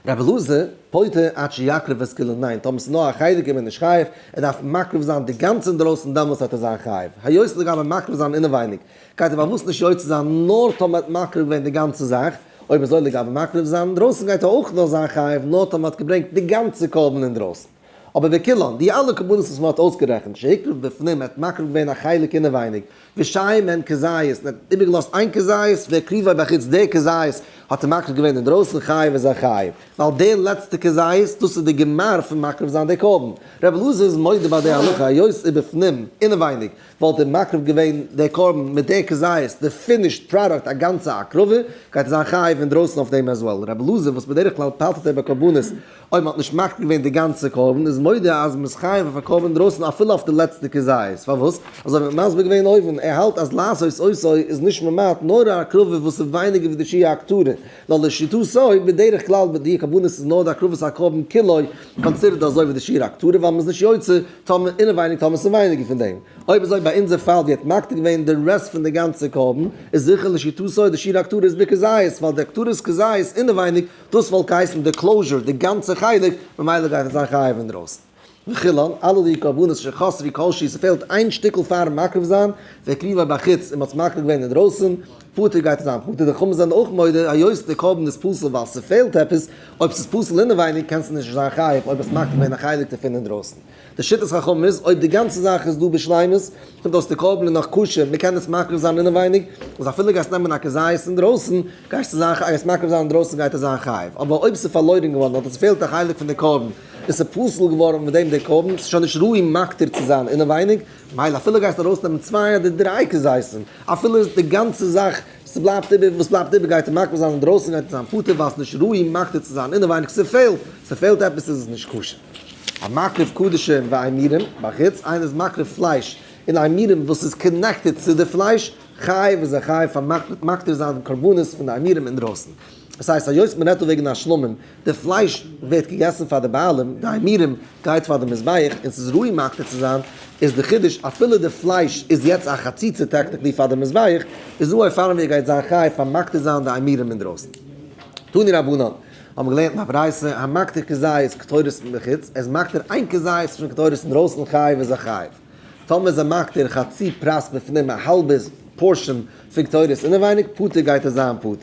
רבי אלעזר, פוטר עד שיקריב את כולן, ניין, טאמער ס'איז נאר א חלק איז מען נישט חייב, ער דארף מקריב זיין די גאנצע אינדרויסן דעמאלטס וועט ער זיין חייב, היות לגבי מקריב זיין אינעווייניג גייט ער פארוואס נישט יוצא זיין נאר טאמער האט מקריב געווען די גאנצע זאך, אויב אזוי לגבי מקריב זיין אינדרויסן גייט ער אויך נאר זיין חייב נאר טאמער האט געברענגט די גאנצע קרבן אינדרויסן. אבער וכולן, די אלע קרבנות וואס מען האט אויסגערעכנט, שהקריב בפנים, ער האט מקריב געווען א חלק אינעווייניג, ושייר מהן כזית, און ער האט איבערגעלאזט איין כזית, והקריבו בחוץ, דער כזית האט ער מקריב געווען אינדרויסן, חייב איז ער חייב, ווייל דער לעצטער כזית, דאס איז די גמר פון מקריב זיין דער קרבן. רבי אלעזר איז מודה ביי די הלכה, היות ובפנים, אינעווייניג, וואלט ער מקריב געווען דער קרבן מיט דער כזית, די finished product, א גאנצע הקרבה, גייט ער זיין חייב אינדרויסן אויף דעם as well. רבי אלעזר, וואס בדרך כלל פטר'ט ער ביי קרבנות, אויב מ'האט נישט מקריב געווען די גאנצע קרבן איז מודה אז מ'איז חייב אויף א קרבן אינדרויסן אפילו אויף די לעצטע כזית, פארוואס? אזוי ווי מ'האט מסביר געווען אויבן, ער האלט אז לעשות אותו איז נישט ממעט נאר א הקרבה וואס איז ווייניגער ווי די שיעור הקטרה, נאר לשיטתו בדרך כלל ביי די קרבנות איז נאר די הקרבת הקרבן כולו considered אזוי ווי די שיעור הקטרה ווייל מ'איז נישט יוצא טאמער אינעווייניג טאמער ס'איז ווייניגער פון דעם. אויב אזוי ביי אונזער פאל ווי ער האט מקטיר געווען די rest פון די גאנצע קרבן איז זיכער לשיטתו די שיעור הקטרה איז בכזית ווייל די הקטרה איז כזית אינעווייניג דאס וואלט געהייסן די closure, די גאנצע חלק, ממילא גייט עס זיין חייב אינדרויסן. וכולן, אלע די קרבנות שחסרו כל שהוא, ס'פעלט איין שטיקל פארן מקריב זיין, והקריבו בחוץ, און מ'האט עס מקריב געווען אינדרויסן, פטור גייט עס זיין פטור, די חכמים זענען אויך מודה, היות די קרבן איז פסול ווייל ס'פעלט עפעס, אויב ס'איז פסול אינעווייניג קענסטו נישט זיין חייב אויב האסט מקריב געווען א חלק דערפון אינדרויסן. די שיטת חכמים איז, אויב די גאנצע זאך איז דא בשלימות, קומט אויס די קרבן איז נאך כשר, מען קען עס מקריב זיין אינעווייניג, אז אפילו גייסט נעמען א כזית אינדרויסן, גייסטו זיין גייסט מקריב זיין אינדרויסן גייט עס זיין חייב, אבער אויב ס'איז פארלוירן געווארן אדער ס'פעלט א חלק פון די קרבן, און ס'איז פסול געווארן מיט דעם די קרבן, ס'איז שוין נישט ראוי מקטיר צו זיין אינעווייניג, מילא אפילו גייסט ארויסנעמען צוויי אדער דריי כזיתים, אפילו איז די גאנצע זאך, ס'בלייבט איבער, וואס בלייבט איבער גייט ער מקריב זיין אינדרויסן גייט עס זיין פטור ווייל ס'איז נישט ראוי מקטיר צו זיין אינעווייניג, ס'פעלט, ס'פעלט עפעס איז עס נישט כשר. המקריב קדשים ואימורים בחוץ, איינער איז מקריב פלייש און אימורים וואס איז connected צו די פלייש, חייב איז ער חייב פאר מקטיר זיין קרבנות פון די אימורים אינדרויסן. דאס הייסט היות מען רעדט דא וועגן א שלמים, די פלייש ווערט געגעסן פאר די בעלים, די אימורים גייט פאר די מזבח און ס'איז ראוי מקטיר צו זיין, איז די חידוש אפילו די פלייש איז יעצט א חציצה technically פאר די מזבח, איז דא אויף פארן ווי ער גייט זיין חייב פאר מקטיר זיין די אימורים אינדרויסן. תנו רבנן. האבן געלערנט אין א ברייתא, המקטיר כזית קטורת מבחוץ, ער איז מקטיר איין כזית פון קטורת אינדרויסן חייב איז ער חייב. טאמער איז ער מקטיר חצי פרס בפנים א האלבע portion פון קטורת אינעווייניג, פטור גייט ער זיין פטור.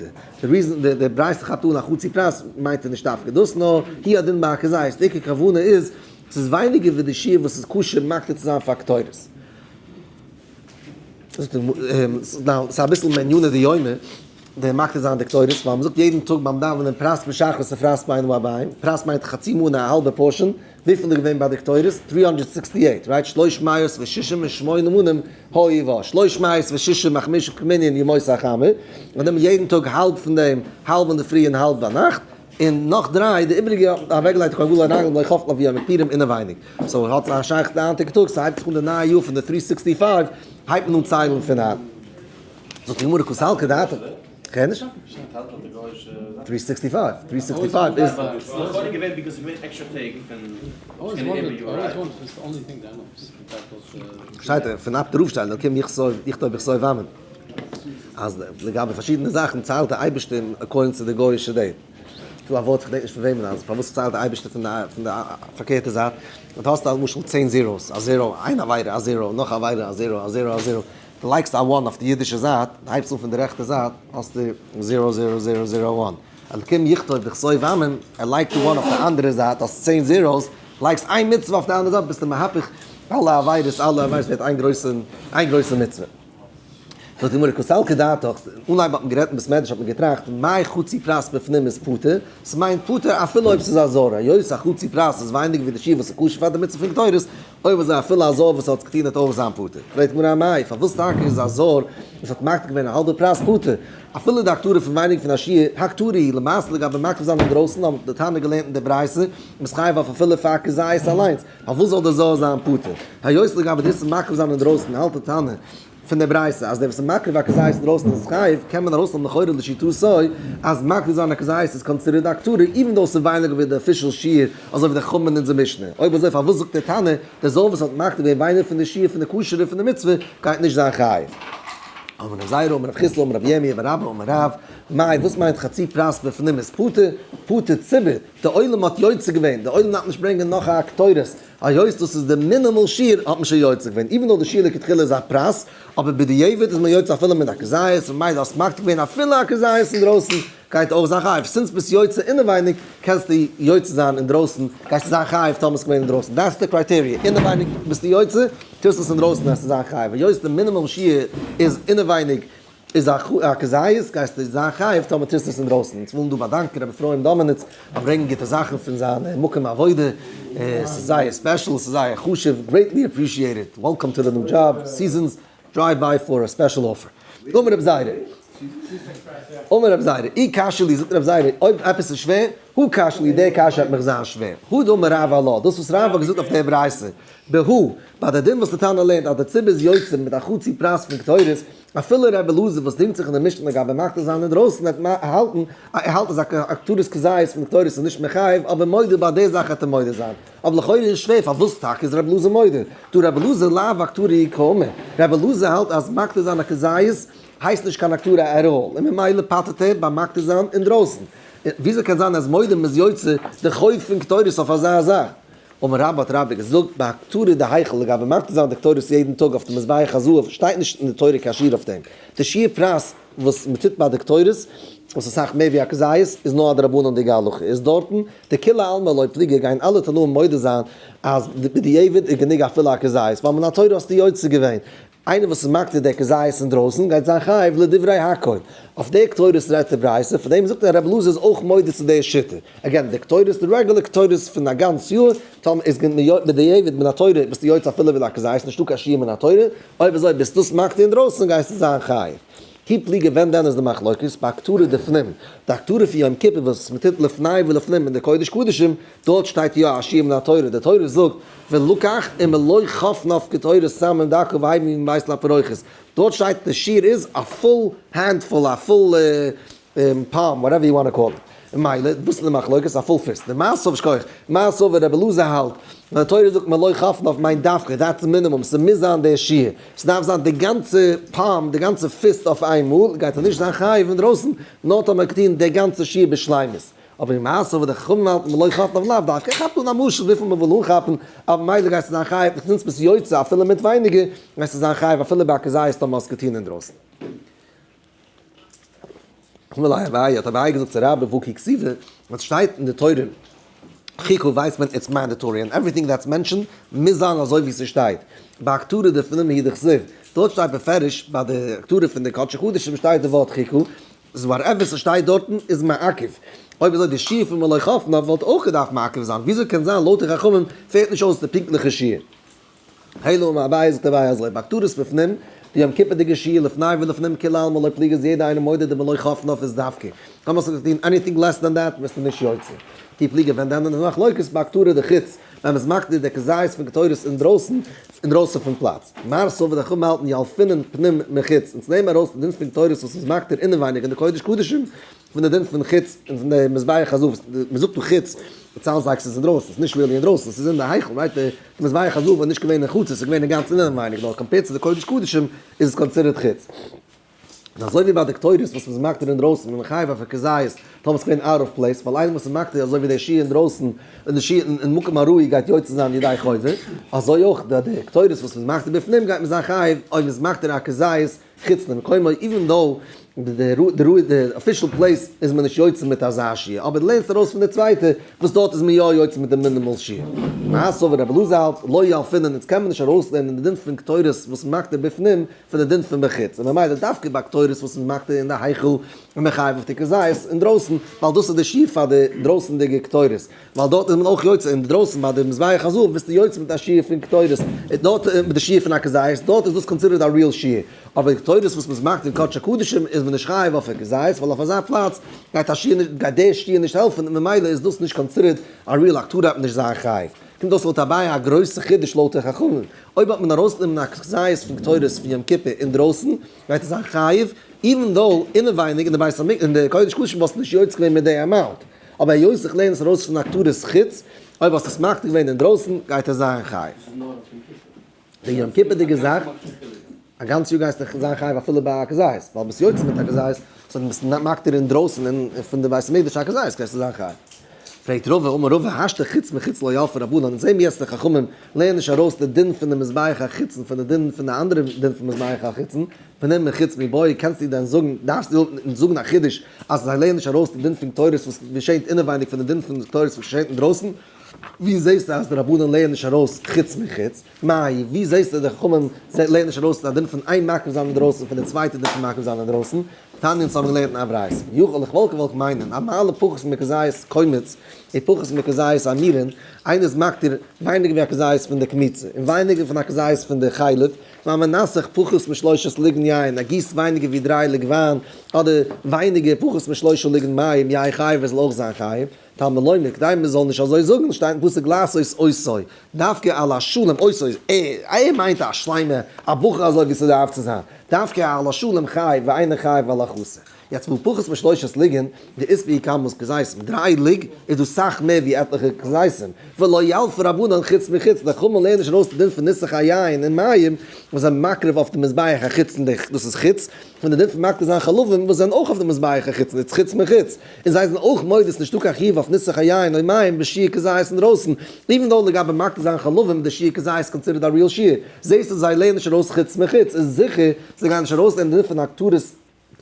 די reason די ברייתא כאפט אן א חצי פרס מיינט ער נישט דווקא דאס נאר הוא הדין ביי א כזית, די עיקר כוונה איז ס'איז ווייניגער ווי די שיעור וואס איז כשר מקטיר צו זיין פאר קטורת. ס'איז אביסל מעניינא דיומא. די מקטיר זיין די קטורת, ווייל מ'זאגט יעדן טאג ביים דאווענען פרס בשחרית און פרס בין הערבים, פרס מיינט חצי מנה א האלבע portion, וויפיל איז געווען ביי די קטורת? 368, right? שלוש מאות ושישים ושמונה מנים היו בה, שלוש מאות ושישים וחמשה כמנין ימות החמה, און נעמען יעדן טאג האלב פון דעם, האלב אינדערפרי און האלב ביינאכט, און נאך דריי, די איבעריגע האט מען אוועקגעלייגט כהן גדול הרגל לא חפלה ווי המקפידים אינעווייניג. so האט א שייכות די היינטיגע טאג, ס'הייבט זיך אן די נייע יאר פון די 365, הייבט מען אן ציילן פון היינט. זאגט די גמרא קא סלקא דעתך, כ'הער נישט? 365, 365 איז. שטייט פון אפטער רב שטייט אלקים יכתוב בכתב עמים אז לגבי פארשידענע זאכן ציילט דער אייבערשטער according צו די גוי'אישע date. ס'דא א ווארט כ'דענק נישט פון וועמען אז פארוואס ציילט דער אייבערשטער פון די פארקערטע זייט, דו האסט למשל צען zeros, א zero, איין עבירה א zero, נאך א עבירה א zero, א zero, א zero, דו לייגסט א one אויף די אידישע זייט, דו הייבסט אן פון די רעכטע זייט, האסטו zero zero zero zero one. אלקים יכתוב בכתב עמים, ער לייגט די one אויף די אנדערע זייט, האסט צען zeros, לייגסט איין מצוה אויף די אנדערע זייט, ביסטו מהפך אלע עבירות, אלע עבירות ווערט איין גרויסע, איין גרויסע מצוה. זאגט די גמרא קא סלקא דעתך, אנהייב האט מען גערעדט אין בית מדרש האט מען געטראכט מאי חצי פרס בפנים איז פטור, ס'מיינט פטור אפילו אויב ס'איז א זר, היות א חצי פרס איז ווייניגער ווי די שיעור וואס איז כשר פאר די מצוה פון קטורת, אויב אזוי אפילו א זר וואס האט עס געטון וועט אויך זיין פטור. פרעגט די גמרא אמאי, פארוואס טאקע איז א זר וואס האט מקטיר געווען א האלבע פרס פטור, אפילו די הקטרה פון ווייניגער פון א שיעור הקטרה היא, למעשה לגבי מקריב זיין אינדרויסן האבן די תנא געלערנט אין די ברייתא, מ'איז חייב אויף אפילו פאר כזית אליינס, פארוואס זאל דער זר זיין פטור? היות לגבי דאס מקריב זיין אינדרויסן האלט די תנא פון די ברייתא אז דער וואס איז מקריב א כזית אינדרויסן איז חייב, קען מען ארויסנעמען לכאורה לשיטתו אז מקריב זיין א כזית איז considered הקטרה even though ס'איז ווייניגער ווי די official שיעור אזוי ווי די חכמים אין אונזער משנה. אויב אזוי פארוואס זאגט דער תנא דער זר וואס האט מקריב געווען ווייניגער פון די שיעור פון די כשר'ע פון די מצוה גייט נישט זיין חייב? אמר רב זירא אמר רב חסדא אמר רב ירמי' בר אבא אמר רב, מאי וואס מיינט חצי פרס בפנים איז פטור? פטור ציבור, די עולם האט יוצא געווען, די עולם דארף נישט ברענגען נאך א קטורת, היות דאס איז די minimal שיעור האט מען שוין יוצא געווען, even though די שיעור לכתחילה איז א פרס, אבער בדיעבד איז מען יוצא אפילו מיט א כזית, און ממילא האסט מקטיר געווען אפילו א כזית אינדרויסן, גייט אויך זיין חייב, since ביסט יוצא אינעווייניג קענסטו יוצא זיין אינדרויסן, גייסטו זיין חייב טאמער ס'איז געווען אינדרויסן, that's די criteria, אינעווייניג ביסטו יוצא, טוסט עס אינדרויסן וועסטו זיין חייב, היות די מינימום שיעור איז אינעווייניג איז א כזית, גייסטו זיין חייב טאמער טוסט עס אינדרויסן. אונז ווילן דא באדאנקען רבי אפרים דאמעניץ פאר ברענגען גוטע זאכן פון זיין מקום עבודה, ס'איז זייער special, ס'איז זייער חשוב, greatly appreciated, welcome to the new job, Seasons, drive by for a special offer. אמר רבי זירא, אמר רבי זירא, אי קשיא לי, זאגט רבי זירא, אויב עפעס איז שווער, הא קשיא לי, די קשיא וועט מיך זיין שווער. הא דאמר רב עלה, דאס וואס רב האט געזאגט אויף די ברייתא, בהא, ביי די דין וואס די תנא לערנט אז די ציבור איז יוצא מיט א חצי פרס פון קטורת, אפילו רבי אלעזר וואס דינגט זיך אין די משנה לגבי מקטיר זיין אינדרויסן וועט האלטן, ער האלט אז א הקטרת כזית פון קטורת איז נישט מחייב, אבער מודה ביי די זאך וועט ער מודה זיין. אבער לכאורה איז שווער פארוואס טאקע איז רבי אלעזר מודה? דהא רבי אלעזר לאו אקטרה קאמר. רבי אלעזר האלט אז מקטיר זיין א כזית הייסט נישט קיין הקטרה at all, און ממילא פטר'ט ער ביים מקטיר זיין אינדרויסן. וויאזוי קען זיין אז מודה מ'איז יוצא די חוב פון קטורת אויף אזא זאך? אמר רבה האט רבה געזאגט, בהקטרה דהיכל לגבי מקטיר זיין די קטורת יעדן טאג אויף די מזבח הזהב שטייט נישט אין די תורה קיין שיעור אויף דעם. די שיעור פרס וואס מ'טוט ביי די קטורת, וואס איז אסאך מער ווי א כזית, איז נאר א דרבנן'דיגע הלכה. איז דארטן, דכולי עלמא לא פליגי גייען אלע תנאים מודה זיין אז בדיעבד איז גענוג אפילו א כזית, ווייל מן התורה האסטו יוצא געווען. איינער וואס איז מקטיר די כזית אינדרויסן גייט זיין חייב לדברי הכל. אויף די קטורת רעדט די ברייתא, פאר דעם זאגט ער רבי אלעזר איז אויך מודה צו די שיטה. again, די קטורת, די regular קטורת פון א גאנץ יאר, טאמער איז בדיעבד מן התורה ביסטו יוצא אפילו ווי א כזית, נישטא קיין שיעור מן התורה, אויב אזוי ביסט דאס מקטיר אינדרויסן גייסטו זיין חייב. כי פליגי ווען דען איז די מחלוקת? בהקטרה דפנים, די הקטרה פון יום כיפור וואס מען טוט לפני ולפנים אין די קודש קדשים, דארט שטייט יא א שיעור מן התורה, די תורה זאגט ולקח ומלא חפניו קטורת סמים דקה והביא מבית לפרוכת, דארט שטייט די שיעור איז א full handful, א full palm, whatever you want call it. ממילא, וואס איז די מחלוקת? א full fist. די מעשה אויף שכוח. מעשה אויף רבי אלעזר האלט, ווען די תורה זאגט מלא חפניו מיינט דווקא, that's minimum, ס'מוז זיין דער שיעור. ס'דארף זיין די גאנצע palm, די גאנצע fist אויף איינמאל, גייט ער נישט זיין חייב אינדרויסן, נאר טאמער ער האט געטון די גאנצע שיעור בשלימות. אבער אין מעשה וואס די חכמים האלטן מלא חפניו לאו דווקא, כאפט אן א משל וויפיל מ'וויל אנכאפן, אבער ממילא גייסטו זיין חייב, זינט ביסט יוצא אפילו מיט ווייניגער, גייסטו זיין חייב אפילו ביי א כזית טאמער האסט געטון אינדרויסן. אמר ליה אביי, האט אביי געזאגט צו רבה והא כי כתיבא, וואס שטייט אין די תורה, חוקה ווייסט מען it's mandatory and everything that's mentioned מוז זיין אזוי ווי ס'שטייט, בהקטרה דפנים הוא דכתיב, דארט שטייט בפירוש ביי די הקטרה פון די קדשי קדשים שטייט די ווארט חוקה, איז whatever ס'שטייט דארטן איז מעכב, אויב אזוי די שיעור פון מלא חפניו וואלט אויך געדארפט מעכב זיין, וויאזוי קען זיין לויט די חכמים פעלט נישט אויס די פונקטליכע שיעור? אלא אמר אביי זאגט אביי אזוי בהקטרת בפנים, די יום כיפור'דיגע שיעור לפני ולפנים כולי עלמא לא פליגי איז יעדער איינער מודה דמלא חפניו איז דווקא, טאמער האסטו געטון anything less than that ביסטו נישט יוצא. כי פליגי ווען דען איז מחלוקת בהקטרה דחוץ, ווען מ'איז מקטיר די כזית פון קטורת אינדרויסן, אינדרויסן פון פלאץ. מר סבר די חכמים האלטן ילפינן פנים מחוץ, אונז נעמען ארויס די דין פון קטורת וואס מ'איז מקטיר אינעווייניג אין די קודש קדשים, פון די דין פון חוץ און פון די מזבח הזהב, מ'זאגט דא חוץ, it sounds like ס'איז אינדרויסן, ס'איז נישט really אינדרויסן, ס'איז אין די היכל, right? די מזבח הזהב איז נישט געווען אין חוץ, ס'איז געווען אינגאנצן אינעווייניג, נאר compared צו די קודש קדשים איז עס considered חוץ. און אזוי ווי ביי די קטורת וואס מ'איז מקטיר אינדרויסן און מחייב אויף א כזית, טאמער ס'איז געווען out of place, ווייל איינער וואס איז מקטיר אזוי ווי די שיעור אינדרויסן, און די שיעור אין מקום הראוי גייט יוצא זיין ידי חובה, אזוי אויך די קטורת וואס מ'איז מקטיר בפנים גייט מען זיין חייב אויב מ'איז מקטיר א כזית. חוץ למקומו, even though די די official place איז מען נישט יוצא מיט אזא שיעור, אבער דו לערנסט ארויס פון די צווייטע וואס דארט איז מען יא יוצא מיט די minimal שיעור. מר סבר רבי אלעזר האלט לא ילפינן, אונז קען מען נישט ארויסלערנען די דין פון קטורת וואס מ'מאכט די בפנים פון די דין פון בחוץ, און ממילא דווקא ביי קטורת וואס מ'מאכט אין די היכל איז מען חייב אויף די כזית אינדרויסן, ווייל דאס איז די שיעור פאר די דרויסנדיגע קטורת, ווייל דארט איז מען אויך יוצא אינדרויסן ביי די מזבח הזהב ביסטו יוצא מיט א שיעור פון קטורת, דארט מיט די שיעור פון א כזית, דארט איז דאס considered א real שיעור. אבער די קטורת וואס מ'איז מקטיר אין קדשי הקדשים איז מען נישט חייב אויף א כזית, ווייל אויף אזא פלאץ גייט א שיעור נישט, גייט דער שיעור נישט העלפן און ממילא איז דאס נישט considered א real הקטרה וועט מען נישט זיין חייב. קומט אויס לויט אביי א גרויסע חידוש לויט די חכמים, אויב האט מען ארויסגענומען א כזית פון קטורת פון יום כיפור אינדרויסן גייט עס זיין חייב, even though אינעווייניג אין די בית המקדש אין די קודש קדשים וואלסטו נישט יוצא געווען מיט די amount, אבער היות איך לערן עס ארויס פון הקטרת חוץ, אויב האסט עס מקטיר געווען אינדרויסן גייט עס זיין חייב. די יום כיפור'דיגע זאך, א גאנץ יאר גייסטו זיין חייב אפילו ביי א כזית, ווייל ביסט יוצא מיט א כזית, so דו ביסט מקטיר אינדרויסן אין פון די בית המקדש א כזית גייסטו זיין חייב. פרעגט רבא, אמר רבא, השתא חוץ מחוץ לא ילפי רבנן, אונז זעהן מיר יעצט די חכמים לערנען נישט ארויס די דין פון די מזבח החיצון פון די דין פון די אנדערע דין פון מזבח החיצון, פנים מחוץ מיבעיא, קענסטו דען זאגן, דארפסטו אונז זאגן א חידוש אז זיי לערנען נישט ארויס די דין פון קטורת וואס געשענט אינעווייניג פון די דין פון קטורת וואס געשענט אינדרויסן? ווי זעסטו אז די רבנן לערנען נישט ארויס חוץ מחוץ? מאי, ווי זעסטו די חכמים לערנען נישט ארויס די דין פון איין מקריב זיין אינדרויסן פון די צווייטע דין פון מקריב זיין אינדרויסן? תניא אונז האבן געלערנט אין א ברייתא, יכול איך וואלט געוואלט מיינען המעלה פחות מכזית קומץ ופחות מכזית אמירין, איינער איז מקטיר ווייניגער ווי א כזית פון די קמיצה און ווייניגער פון א כזית פון די חלב, והמנסך פחות משלושת לוגין יין, ער גיסט ווייניגער ווי דריי לוג וויין, אדער ווייניגער פחות משלושה לוגין מים, יהא חייב ער זאל אויך זיין חייב. תלמוד לומר, כדי מען זאל נישט אזוי זאגן, שטייט אין פסוק לעשות אותו, דווקא על השלם אותו, ער מיינט א שלימה, א בחור אזוי ווי ס'דארף צו זיין, דווקא על השלם חייב ואינו חייב על החסר. יעצט והא פחות משלושת לוגין, דאית בהו כמה כזיתים, דריי לוג איז דא סאך מער ווי עטליכע כזיתים, ולא ילפו רבנן חוץ מחוץ, די חכמים לערנען נישט ארויס די דין פון ניסוך היין און מים וואס זענען מקריב אויף די מזבח החיצון, דאס איז חוץ, פון די דין פון מקריב זיין חלבים וואס זענען אויך אויף די מזבח החיצון, איז חוץ מחוץ. און זיי זענען אויך מודה ס'נישטא קיין חיוב אויף ניסוך היין או מים בשיעור כזית אינדרויסן, even though לגבי מקטיר זיין חלבים די שיעור כזית considered א real שיעור, זעהסטו זיי לערנען נישט ארויס חוץ מחוץ, איז זיכער זיי גייען נישט ארויסלערנען די דין פון הקטרת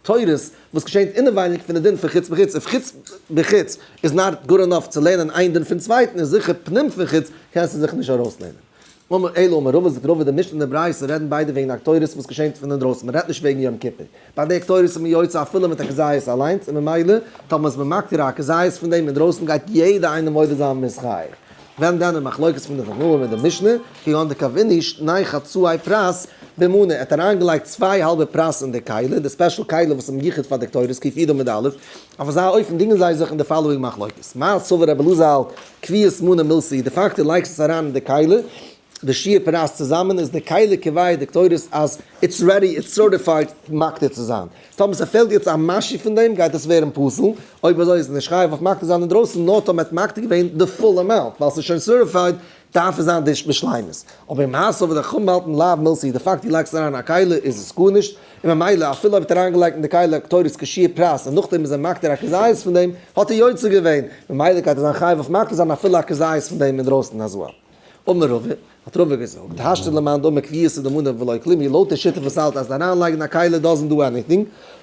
קטורת וואס געשענט אינעווייניג פון די דין פון חוץ מחוץ, if חוץ בחוץ איז not good enough צו לערנען איין דין פון צווייטן איז זיכער פנים פון חוץ קענסטו זיך נישט ארויסלערנען. אמר אלא אמר רבא זאגט רבא די משנה און די ברייתא רעדן ביידע וועגן הקטורת וואס געשענט פון אינדרויסן מען רעדט נישט וועגן יום כיפור ביי די הקטורת איז מען יוצא אפילו מיט א כזית אליינס און ממילא טאמער איז מען מקטיר א כזית פון דעם אינדרויסן גייט יעדע איינער מודה זיין מ'איז חייב ווען דען די מחלוקת פון די תנאים מיט די משנה כגון דקבעינהו שני חצאי פרס במנה ער האט אריינגעלייגט צוויי האלבע פרס אין די כלי די special כלי וואס איז מיוחד פאר די קטורת קי"ד עמוד א' אויף אזא אופן דינגען זיי זיך אין די following מחלוקת. מר סבר רבי אלעזר האלט קביעות מנה מילתא די פאקט דו לייגסט עס אריין אין די כלי, די שיעור פרס צוזאמען איז די כלי קובע די קטורת אז it's ready it's certified מקטיר צו זיין. טאמער ס'פעלט יעצט א משהו פון דעם גייט עס ווערן פסול, אויב אזוי איז נישט חייב אויף מקטיר זיין אינדרויסן נאר טאמער האט מקטיר געווען די full amount ווייל ס'איז שוין certified דארף עס זיין די בשלימות. אבער מר סבר די חכמים האלטן לאו מילתא די פאקט דו לייגסט אריין א כלי איז עס גארנישט, און ממילא אפילו אויב האט ער אריינגעלייגט אין די כלי קטורת כשיעור פרס און נאכדעם איז ער מקטיר א כזית פון דעם, האט ער יוצא געווען, ממילא גייט ער זיין חייב אויף מקטיר זיין אפילו א כזית פון דעם אינדרויסן as well. אמר רבא, האט רבא געזאגט, השתא למאן דאמר קביעותא דמנה ולא כלום היא, לויט די שיטה וואס האלט אז אריינלייגן א כלי doesn't do anything,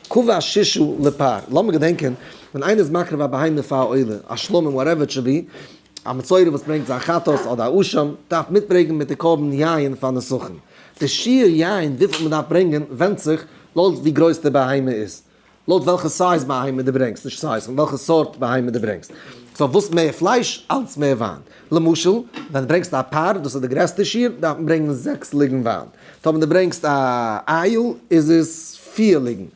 קבע ששה לפר. לאמיר געדענקען, ווען איינער איז מקריב א בהמה פאר א עולה, א שלמים whatever it should be, א מצורע וואס ברענגט זיין חטאת אדער א אשם דארף מיטברענגען מיט די קרבן יין פאר נסכים. די שיעור יין וויפיל מען דארף ברענגען ווענדט זיך לויט ווי גרויס די בהמה איז, לויט וועלכע size בהמה דו ברענגסט, נישט size, פון וועלכע סארט בהמה דו ברענגסט. so וואס מער פלייש אלץ מער וויין. למשל, ווען דו ברענגסט א פר, דאס איז די גרעסטע שיעור, דארף מען ברענגען זעקס לוגין וויין. טאמער דו ברענגסט א איל איז עס פיר לוגין.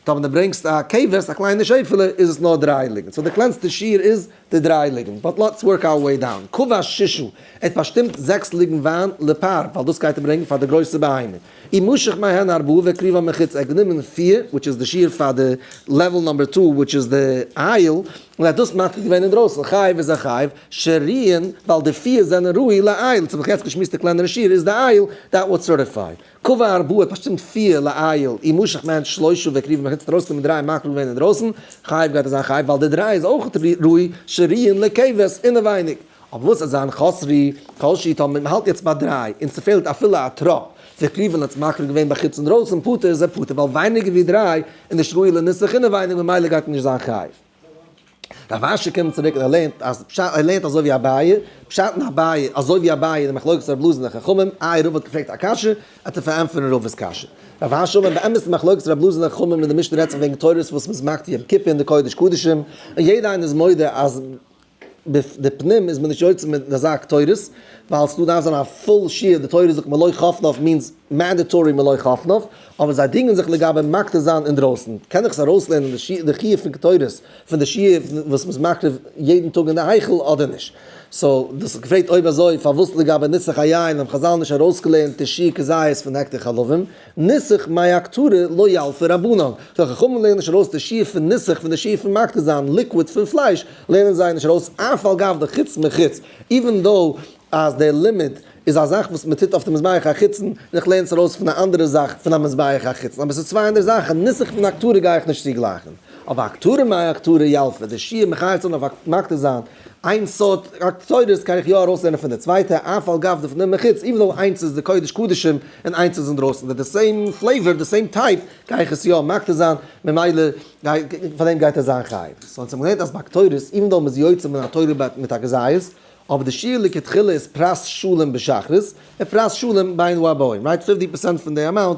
טאמער דו ברענגסט א כבש, א קליינע שעפעלע, איז עס נאר דריי לוגין. so די קלענסטע שיעור איז די דריי לוגין. but let's work our way down. קבע ששה, ער האט באשטימט זעקס לוגין וויין לפר, ווייל דאס גייט ער ברענגען פאר די גרויסע בהמה. ומשך מהן ארבעה והקריבה מחוץ, ער האט גענומען פיר, which איז די שיעור פאר די level number two, which איז די איל, און ער האט דאס מקריב געווען אינדרויסן. חייב איז ער חייב, שראויין, ווייל די פיר זענען ראוי לאיל, צו האב איך יעצט געשמועסט די קלענערע שיעור איז די איל, that would certify. קבע ארבעה האט באשטימט פיר לאיל ומשך מהן שלשה והקריבה מחוץ ארויסנעמען דריי מקריב געווען אינדרויסן, חייב גייט ער זיין חייב ווייל די דריי איז אויך ראוי שראויין לכבש אינעווייניג. אבער וואס איז זיין חסרו כל שהוא טאמער מען האלט יעצט ביי דריי און ס'פעלט אפילו א טראפ והקריב און האט מקריב געווען בחוץ אינדרויסן פטור איז ער פטור ווייל ווייניגער ווי דריי איז נישט ראוי לניסוך אינעווייניג ממילא גייט ער נישט זיין חייב. רב אשי קומט צוריק און ער לערנט אז פשט ער לערנט אזוי ווי אביי, פשט אין אביי אזוי ווי אביי אין די מחלוקת רב אלעזר און די חכמים, איי רבא האט געפרעגט א קשיא, וועט ער פארענטפערן רבא'ס קשיא. רב אשי אמר באמת די מחלוקת רב אלעזר און די חכמים אין די משנה רעדט זיך וועגן קטורת וואס מ'איז מקטיר יום כיפור אין די קודש קדשים, און יעדער איינער איז מודה אז די פנים איז מען נישט יוצא מיט אזא קטורת, ווייל ס'דא דארף זיין א full שיעור, די תורה זאגט מלא חפניו means mandatory מלא חפניו, אבער זיי דינגען זיך לגבי מקטיר זיין אינדרויסן, קען איך עס ארויסלערנען די חיוב פון קטורת פון די שיעור וואס מ'איז מקריב יעדן טאג אין די היכל אדער נישט? so דאס האט געפרעגט אויב אזוי פארוואס לגבי ניסוך היין האבן חזל נישט ארויסגעלערנט די שיעור כזית פון הקטר חלבים, ניסוך מאי הקטרה לא ילפו רבנן, די חכמים לערנען נישט ארויס די שיעור פון ניסוך פון די שיעור פון מקטיר זיין liquid פון פלייש לערנען זיי נישט ארויס אף על גב דחוץ מחוץ, even though אז דער לימוד איז א זאך וואס מען טוט אויף די מזבח החיצון, און איך לערן עס ארויס פון א אנדערע זאך פון א מזבח החיצון, אבער עס איז צוויי אנדערע זאכן, ניסוך פון הקטרה גיי איך נישט צוגלייכן, אבער הקטרה מאי הקטרה ילפא, די שיעור מחייב צו זיין אויף מקטיר זיין איין סארט הקטורת קען איך יא ארויסלערנען פון די צווייטע, אף על גב דפנים מחוץ, even though איינס איז די קודש קדשים און איינס איז אינדרויסן, די same flavor, די same type, גיי איך עס יא מקטיר זיין, ממילא פאר דעם גייט ער זיין חייב. so אונז האבן געלערנט אז ביי קטורת, even though מ'איז יוצא מן התורה מיט א כזית, אבער די שיעור לכתחילה איז פרס שלם בשחרית, און פרס שלם בין הערבים, right? 50% פון די amount,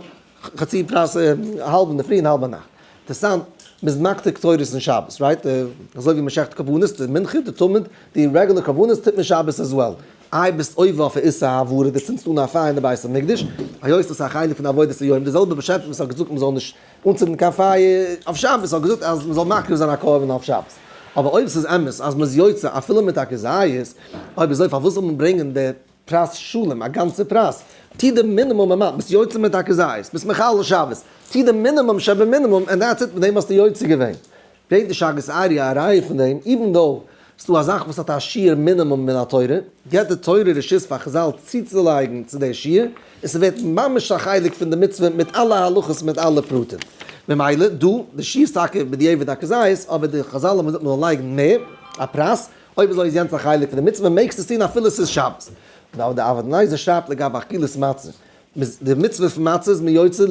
חצי פרס, האלב אינדערפרי און האלב ביינאכט. אינטערעסאנט, מ'איז מקטיר קטורת אין שבת, right? אזוי ווי מ'שעכט קרבנות, די מנחה, די תמיד, די regular קרבנות טוט מען שבת as well. איי ביסט עובר אויף איסור העברה, דו צינדסט אן א פייער אין די בית המקדש, היות דאס איז א חלק פון עבודת היום, די זעלבע באשעפער וואס האט געזאגט מ'זאל נישט אנצינדן קיין פייער אויף שבת האט געזאגט אז מ'זאל מקריב זיין א קרבן אויף שבת. אבער אויב ס'איז אמת אז מ'איז יוצא אפילו מיט א כזית, אויב אזוי פארוואס זאל מען ברענגען די פרס שלם, א גאנצע פרס? טו די מינימום amount, ביסט יוצא מיט א כזית, ביסט מחלל שבת, טו די מינימום שבמינימום and that's it, מיט דעם האסטו יוצא געווען. ברענגט די שאגת אריה א ראיה פון דעם, even though ס'דא א זאך וואס האט א שיעור מינימום מן התורה, געבט די תורה רשות פאר חזל צוצולייגן צו די שיעור, און ס'ווערט ממש א חלק פון די מצוה מיט אלע הלכות מיט אלע פרטים. ממילא דא, די שיעור איז טאקע בדיעבד א כזית, אבער די חזל האבן געזאגט מ'זאל לייגן מער, א פרס, אויב אזוי איז יענץ א חלק פון די מצוה, מעגסט עס טון אפילו ס'איז שבת. נאר די אבן עזר שרייבט לגבי אכילת מצה, די מצוה פון מצה איז מען יוצא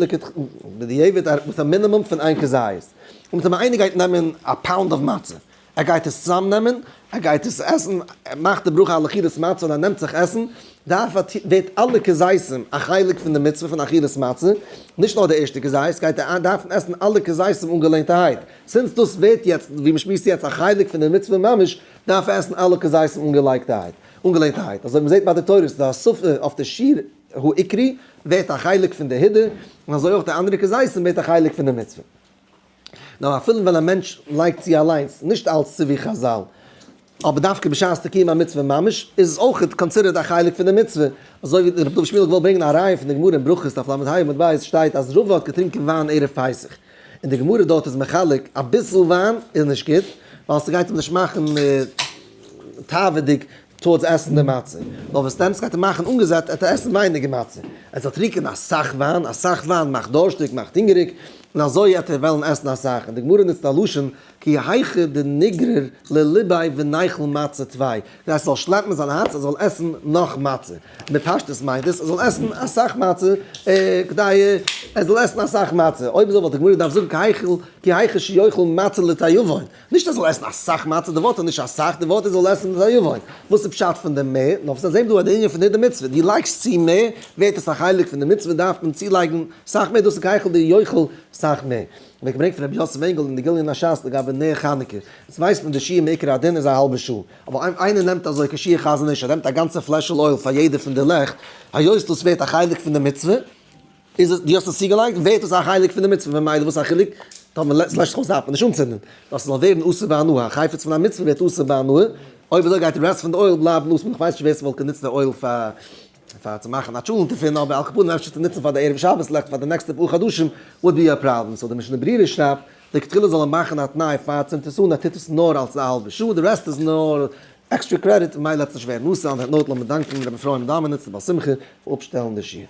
בדיעבד מיט א מינימום פון איין כזית. און טאמער איינער גייט נעמען א pound of מצה, ער גייט עס צוזאמנעמען, ער גייט עס עסן, ער מאכט די ברכה על אכילת מצה און ער נעמט זיך עסן, דארף ער ווערט אלע כזיתים א חלק פון די מצוה פון אכילת מצה, נישט נאר די ערשטע כזית, גייט ער דארפן עסן אלע כזיתים אנגעלענטערהייט, since דאס ווערט יעצט, ווי מען שמועסט יעצט, א חלק פון די מצוה ממש, דארף ער עסן אלע כזיתים אנגעלייגטערהייט, אנגעלענטערהייט, אזוי ווי מען זעט ביי די תורות, די הוספה אויף די שיעור העיקרי ווערט א חלק פון די הידור, און אזוי אויך די אנדערע כזיתים ווערט א חלק פון די מצוה. נאר אפילו ווען א מענטש לייגט צו אליינס, נישט אלץ ציווי חזל, אבער דווקא בשעת קיום המצוה ממש, איז עס אויך considered א חלק פון די מצוה. אזוי ווי רבי דוד שמואל האט געוואלט ברענגען א ראיה פון די גמרא אין ברכות דף ל"ה עמוד ב' שטייט אז רבא האט געטרינקען וויין ערב פסח, און די גמרא דארט איז מחלק, אביסל וויין איז נישט גוט, ווייל ס'גייט אים נישט מאכן תאוה'דיג towards עסן די מצה, נאר וואס דעמאלטס גייט ער מאכן אנגעזעט עט ער עסן ווייניגער מצה, ער זאל טרינקען אסאך וויין, אסאך וויין מאכט דורשטיג, מאכט הונגעריג, און אזוי עט ער וועלן עסן אסאך, און די גמרא נוצט א לשון כי היכי דניגרר לליביה וניכול מצה טפי, כדי עס זאל שלעפן זיין הארץ ער זאל עסן נאך מצה, בפשטות מיינט עס ער זאל עסן אסאך מצה, כדי ער זאל עסן אסאך מצה, אויב אזוי וואלט די גמרא געדארפט זאגן כי היכי שיאכל מצה לתיאבון, נישט ער זאל עסן אסאך מצה, די ווארט איז נישט אסאך, די ווארט איז זאל עסן לתיאבון. וואס איז פשט פון די מער? נאר וואס זעהן דא די ענין פון הידור מצוה, דו לייגסט צו מער, ווערט עס א חלק פון די מצוה, דארף מען צולייגן סאך מער, דאס איז כי היכי דיאכל סאך מער. ווערט געברענגט פון רבי יוסף ענגעל אין די גליון השס לגבי נר חנוכה, יעצט ווייסט מען די שיעור מעיקר הדין איז א האלבע שעה, אבער איינער נעמט אזוי כשיעור חזון איש, ער נעמט א גאנצע פלעשל oil פאר יעדע פון די לעכט, היות דאס ווערט א חלק פון די מצוה, איז עס, דו האסט עס צוגעלייגט, ווערט עס א חלק פון די מצוה, ממילא וואס א חילוק, טאמער לעשט זיך אויס דארף מען נישט אנצינדן, נאר ס'זאל ווערן אסור בהנאה, א חפץ פון א מצוה ווערט אסור בהנאה, אויב אזוי גייט די rest פון די oil בלייבן אסור, איך ווייס נישט ווער ס'וואלט גענוצט די oil פאר פאר צו מאכן א טשולענט דערפון, אבער על כל פנים אפשר צו נוצן פאר די ערב שבת לעכט פאר די נעקסטע פאר חדשים would be a problem, so די משנה ברורה שרייבט, לכתחילה זאל ער מאכן א תנאי פאר צינדט עס אן, ער טוט עס נאר אלס א האלבע שעה, די rest איז נאר extra credit, ממילא וועט עס נישט ווערן אסור, on that note לאמיר דאנקן רבי אפרים דאמעניץ די בעל שמחה פאר אפשטעלן די שיעור.